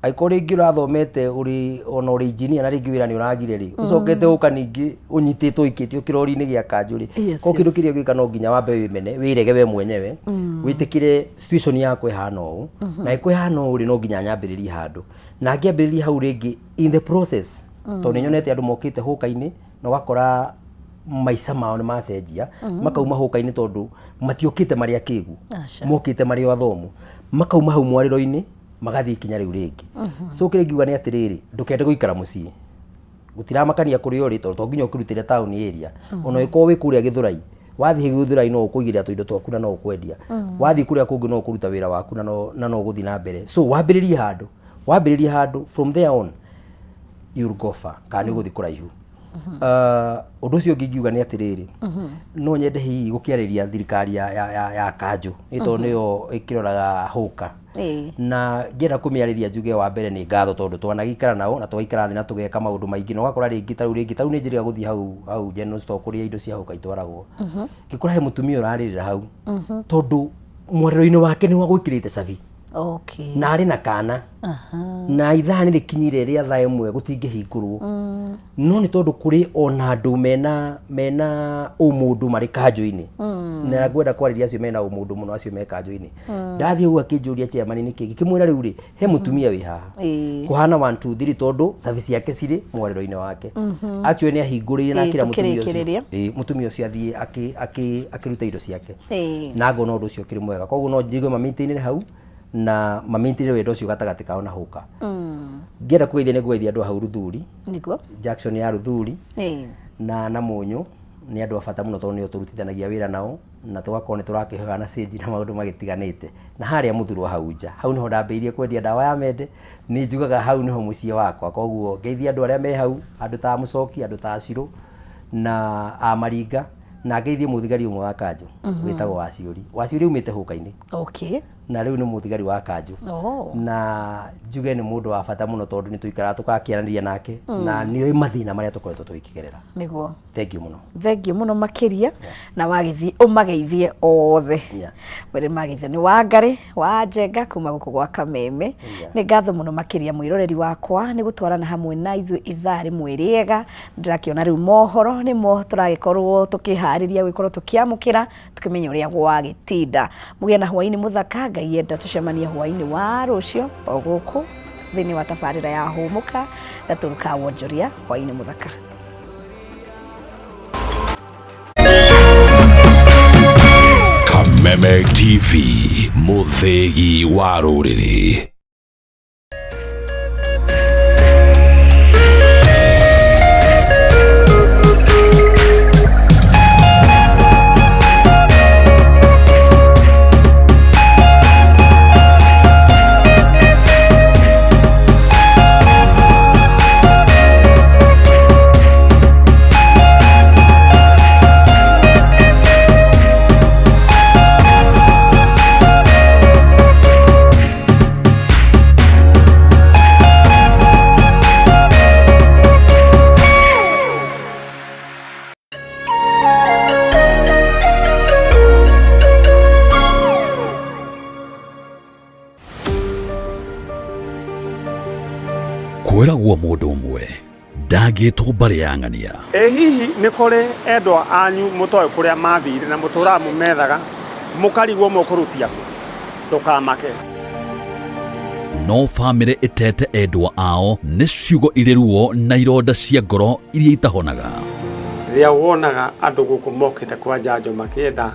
angĩkorwo rĩngĩ ũrathomete ũrĩ ona ũrĩ engineer na rĩngĩ wĩra nĩ ũragire rĩ, ũcokete ũka ningĩ ũnyitĩtwo ũikĩtio kĩrori-inĩ gĩa kanjũ rĩ, koguo kĩndũ kĩrĩa ũngĩka no nginya wambe wĩmene, wĩrege we mwenyewe, wĩtĩkĩre situation yakwa ĩhana ũũ, na ĩko ĩhana ũũ rĩ, no nginya nyambĩrĩrie handũ, na ngĩambĩrĩria hau rĩngĩ in the process, tondũ nĩ nyonete andũ mokĩte hũka-inĩ na ũgakora maica mao nĩ macenjia, makauma hũka-inĩ tondũ matiokĩte marĩ akĩgu, mokĩte marĩ o athomu, makauma hau mwarĩro-inĩ magathiĩ ikinya rĩu rĩngĩ. So kĩrĩa ingiuga nĩ atĩrĩrĩ, ndũkende gũikara mũciĩ, gũtiramakania kũrĩa ũrĩ, tondũ to nginya ũkĩrutĩre town area, ona ũngĩkorwo wĩ kũrĩa Gĩthũrai, wathiĩ Gĩthũrai no ũkũigĩrĩra tũindo twaku na no ũkwendia, wathiĩ kũrĩa kũngĩ no ũkũruta wĩra waku na no ũgũthiĩ na mbere. So wambĩrĩrie handũ, wambĩrĩrie handũ, from there on you'll go far, kana nĩ ũgũthiĩ kũraihu. Ũndũ ũcio ũngĩ ingiuga nĩ atĩrĩrĩ, no nyende hihi gũkĩarĩria thirikari ya kanjũ, nĩ tondũ nĩyo ĩkĩroraga hũka, na ngĩenda kũmĩarĩria njuge wa mbere nĩ ngatho, tondũ twanagĩikara nao na tũgaikara thĩ na tũgeka maũndũ maingĩ, na ũgakora rĩngĩ ta rĩu rĩngĩ ta rĩu nĩ njĩrĩga gũthiĩ hau general store kũrĩa indo cia hũka itwaragwo, ngĩkora he mũtumia ũrarĩrĩra hau, tondũ mwarĩro-inĩ wake nĩ gwĩkĩrĩte cabi, na arĩ na kana, na ithaa nĩ rĩkinyire rĩa thaa 1 gũtingĩhingũrwo, no nĩ tondũ kũrĩ ona andũ mena ũmũndũ marĩ kanjũ-inĩ, na ngwenda kwarĩria acio mena ũmũndũ mũno, acio me kanjũ-inĩ. Ndathiĩ hau akĩnjũria chairman nĩ kĩ, ngĩkĩmwĩra rĩu rĩ he mũtumia wĩ haha kũhana 1 2 3, tondũ service ciake cirĩ mwarĩro-inĩ wake. Actually nĩ ahingũrĩire na akĩra mũtumia ũcio, tũkĩrĩkĩrĩria. Mũtumia ũcio athiĩ akĩruta indo ciake, na ngona ũndũ ũcio ũkĩrĩ mwega. Koguo no njigue mamĩntainĩre hau na mamĩntainĩre wendo ũcio gatagatĩ kao na hũka. Ngĩenda kũgeithia nĩ ngũgeithia andũ a hau Ruthuri, junction ya Ruthuri na Mũnyũ, nĩ andũ a bata mũno, tondũ nĩo tũrutithanagia wĩra nao na tũgakorwo nĩ tũrakĩhoya na cĩnji na maũndũ magĩtiganĩte. Na harĩa Mũthurwa hau nja, hau nĩho ndambĩrĩirie kwendia ndawa ya mende, nĩ njugaga hau nĩho mũciĩ wakwa. Koguo ngeithie andũ arĩa me hau, andũ ta Mũcoki, andũ ta Acirũ na a Maringa, na ngeithie mũthigari ũmwe wa kanjũ wĩtagwo Waciũri. Waciũri aumĩte hũka-inĩ, na rĩu nĩ mũthigari wa kanjũ, na njuge nĩ mũndũ wa bata mũno, tondũ nĩ tũikaraga tũgakĩaranĩria nake na nĩ oĩ mathĩna marĩa tũkoretwo tũgĩkĩgerera. Thank you mũno. Thank you mũno makĩria, na wagĩthiĩ ũmageithie othe, mwĩrĩ mageithio nĩ Wangarĩ wa Njenga kuma gũkũ gwa Kameme. Nĩ ngatho mũno makĩria mwĩroreri wakwa nĩ gũtwarana hamwe na ithuĩ ithaa rĩmwe rĩega. Ndĩrakĩona rĩu mohoro nĩmo tũragĩkorwo tũkĩharĩria gũgĩkorwo tũkĩamũkĩra, tũkĩmenya ũrĩa gwagĩtinda. Mũgĩe na hwainĩ mũthaka, Ngai enda tũcemanie hwainĩ wa rũciũ o gũkũ thĩinĩ wa tabarĩra ya Hũmũka Gatũru ka Wonjoria. Hwainĩ mũthaka. Kameme TV, mũthĩgi wa rũrĩrĩ. Kwĩragwo mũndũ ũmwe ndangĩtwo mbarĩ ya ng'ania. Ĩ hihi nĩ kũrĩ endwa anyu mũtoĩ kũrĩa mathire na mũtũraga mũmethaga mũkarigwo mũkũrutia kũ? Ndũkamake. No bamĩrĩ ĩtete endwa ao nĩ ciugo irĩ ruo na ironda cia ngoro iria itahonaga. Rĩrĩa wonaga andũ gũkũ mokĩte kwa njanjo makĩetha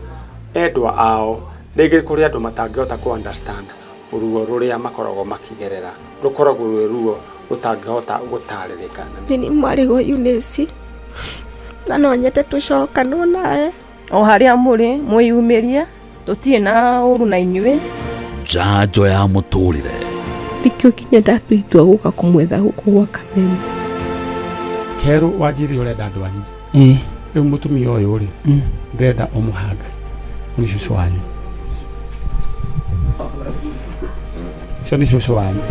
endwa ao, rĩngĩ kũrĩ andũ matangĩhota kũ understand ruo rũrĩa makoragwo makĩgerera, rũkoragwo rwĩ ruo rũtangĩhota gũtarĩrĩka. Nĩ niĩ mwarĩ wa Eunice na no nyende tũcokanwo nawe. O harĩa mũrĩ mwĩyumĩrie, tũtirĩ na ũru na inyuĩ. Njanjo ya mũtũrĩre. Nĩkĩo nginya ndatua itua gũka kũmwetha gũkũ gwa Kameme. Kerũ wanjiri ũrenda andũ anyu. Ĩĩ. Rĩu mũtumia ũyũ rĩ, ndĩrenda ũmũhug. Ũyũ nĩ cũcũ wanyu. Ũcio nĩ cũcũ wanyu.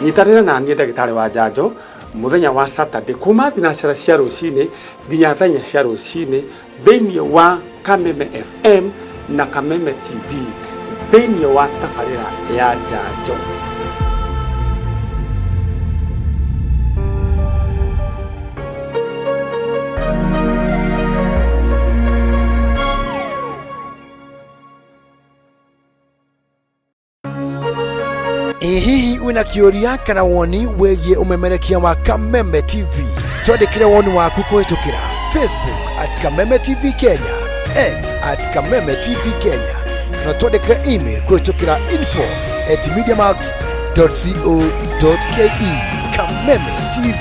Nyitanĩra na niĩ ndagĩtarĩ wa njanjo mũthenya wa Saturday kuma thinacara cia rũcinĩ nginya thaa inya cia rũcinĩ thĩinĩ wa Kameme FM na Kameme TV thĩinĩ wa tabarĩra ya njanjo. Ĩ hihi wĩna kĩũria kana woni wĩgiĩ ũmemerekia wa Kameme TV? Twandĩkĩre woni waku kũhĩtũkĩra Facebook at Kameme TV Kenya, X at Kameme TV Kenya, kana twandĩkĩre email kũhĩtũkĩra info at mediamax.co.ke. Kameme TV,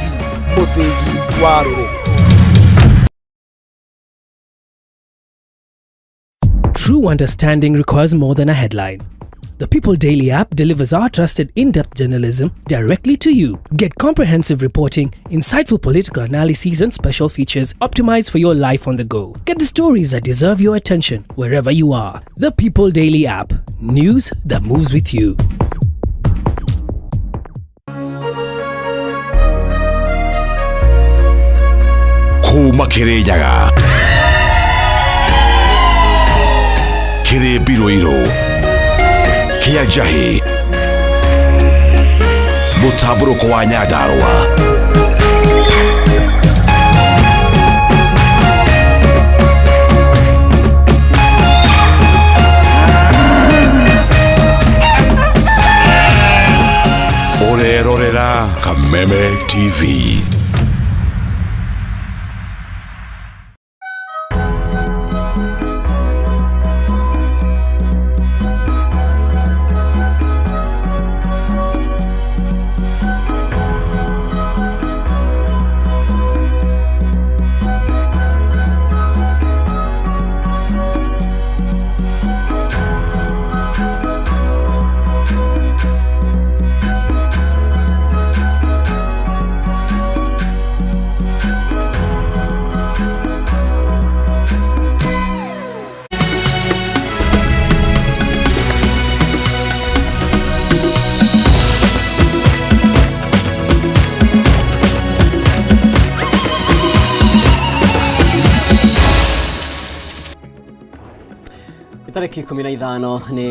mũthĩgi wa rũrĩrĩ. True understanding requires more than a headline. The People Daily app delivers our trusted in depth journalism directly to you. Get comprehensive reporting, insightful political analyses, and special features optimized for your life on the go. Get the stories that deserve your attention wherever you are. The People Daily app. News that moves with you. Kuma Kirinyaga kĩrĩ mbirũirũ kĩa njahĩ mũtambũrũko wa Nyandarũa. Ũrerorera Kameme TV. Tarĩki 15 nĩ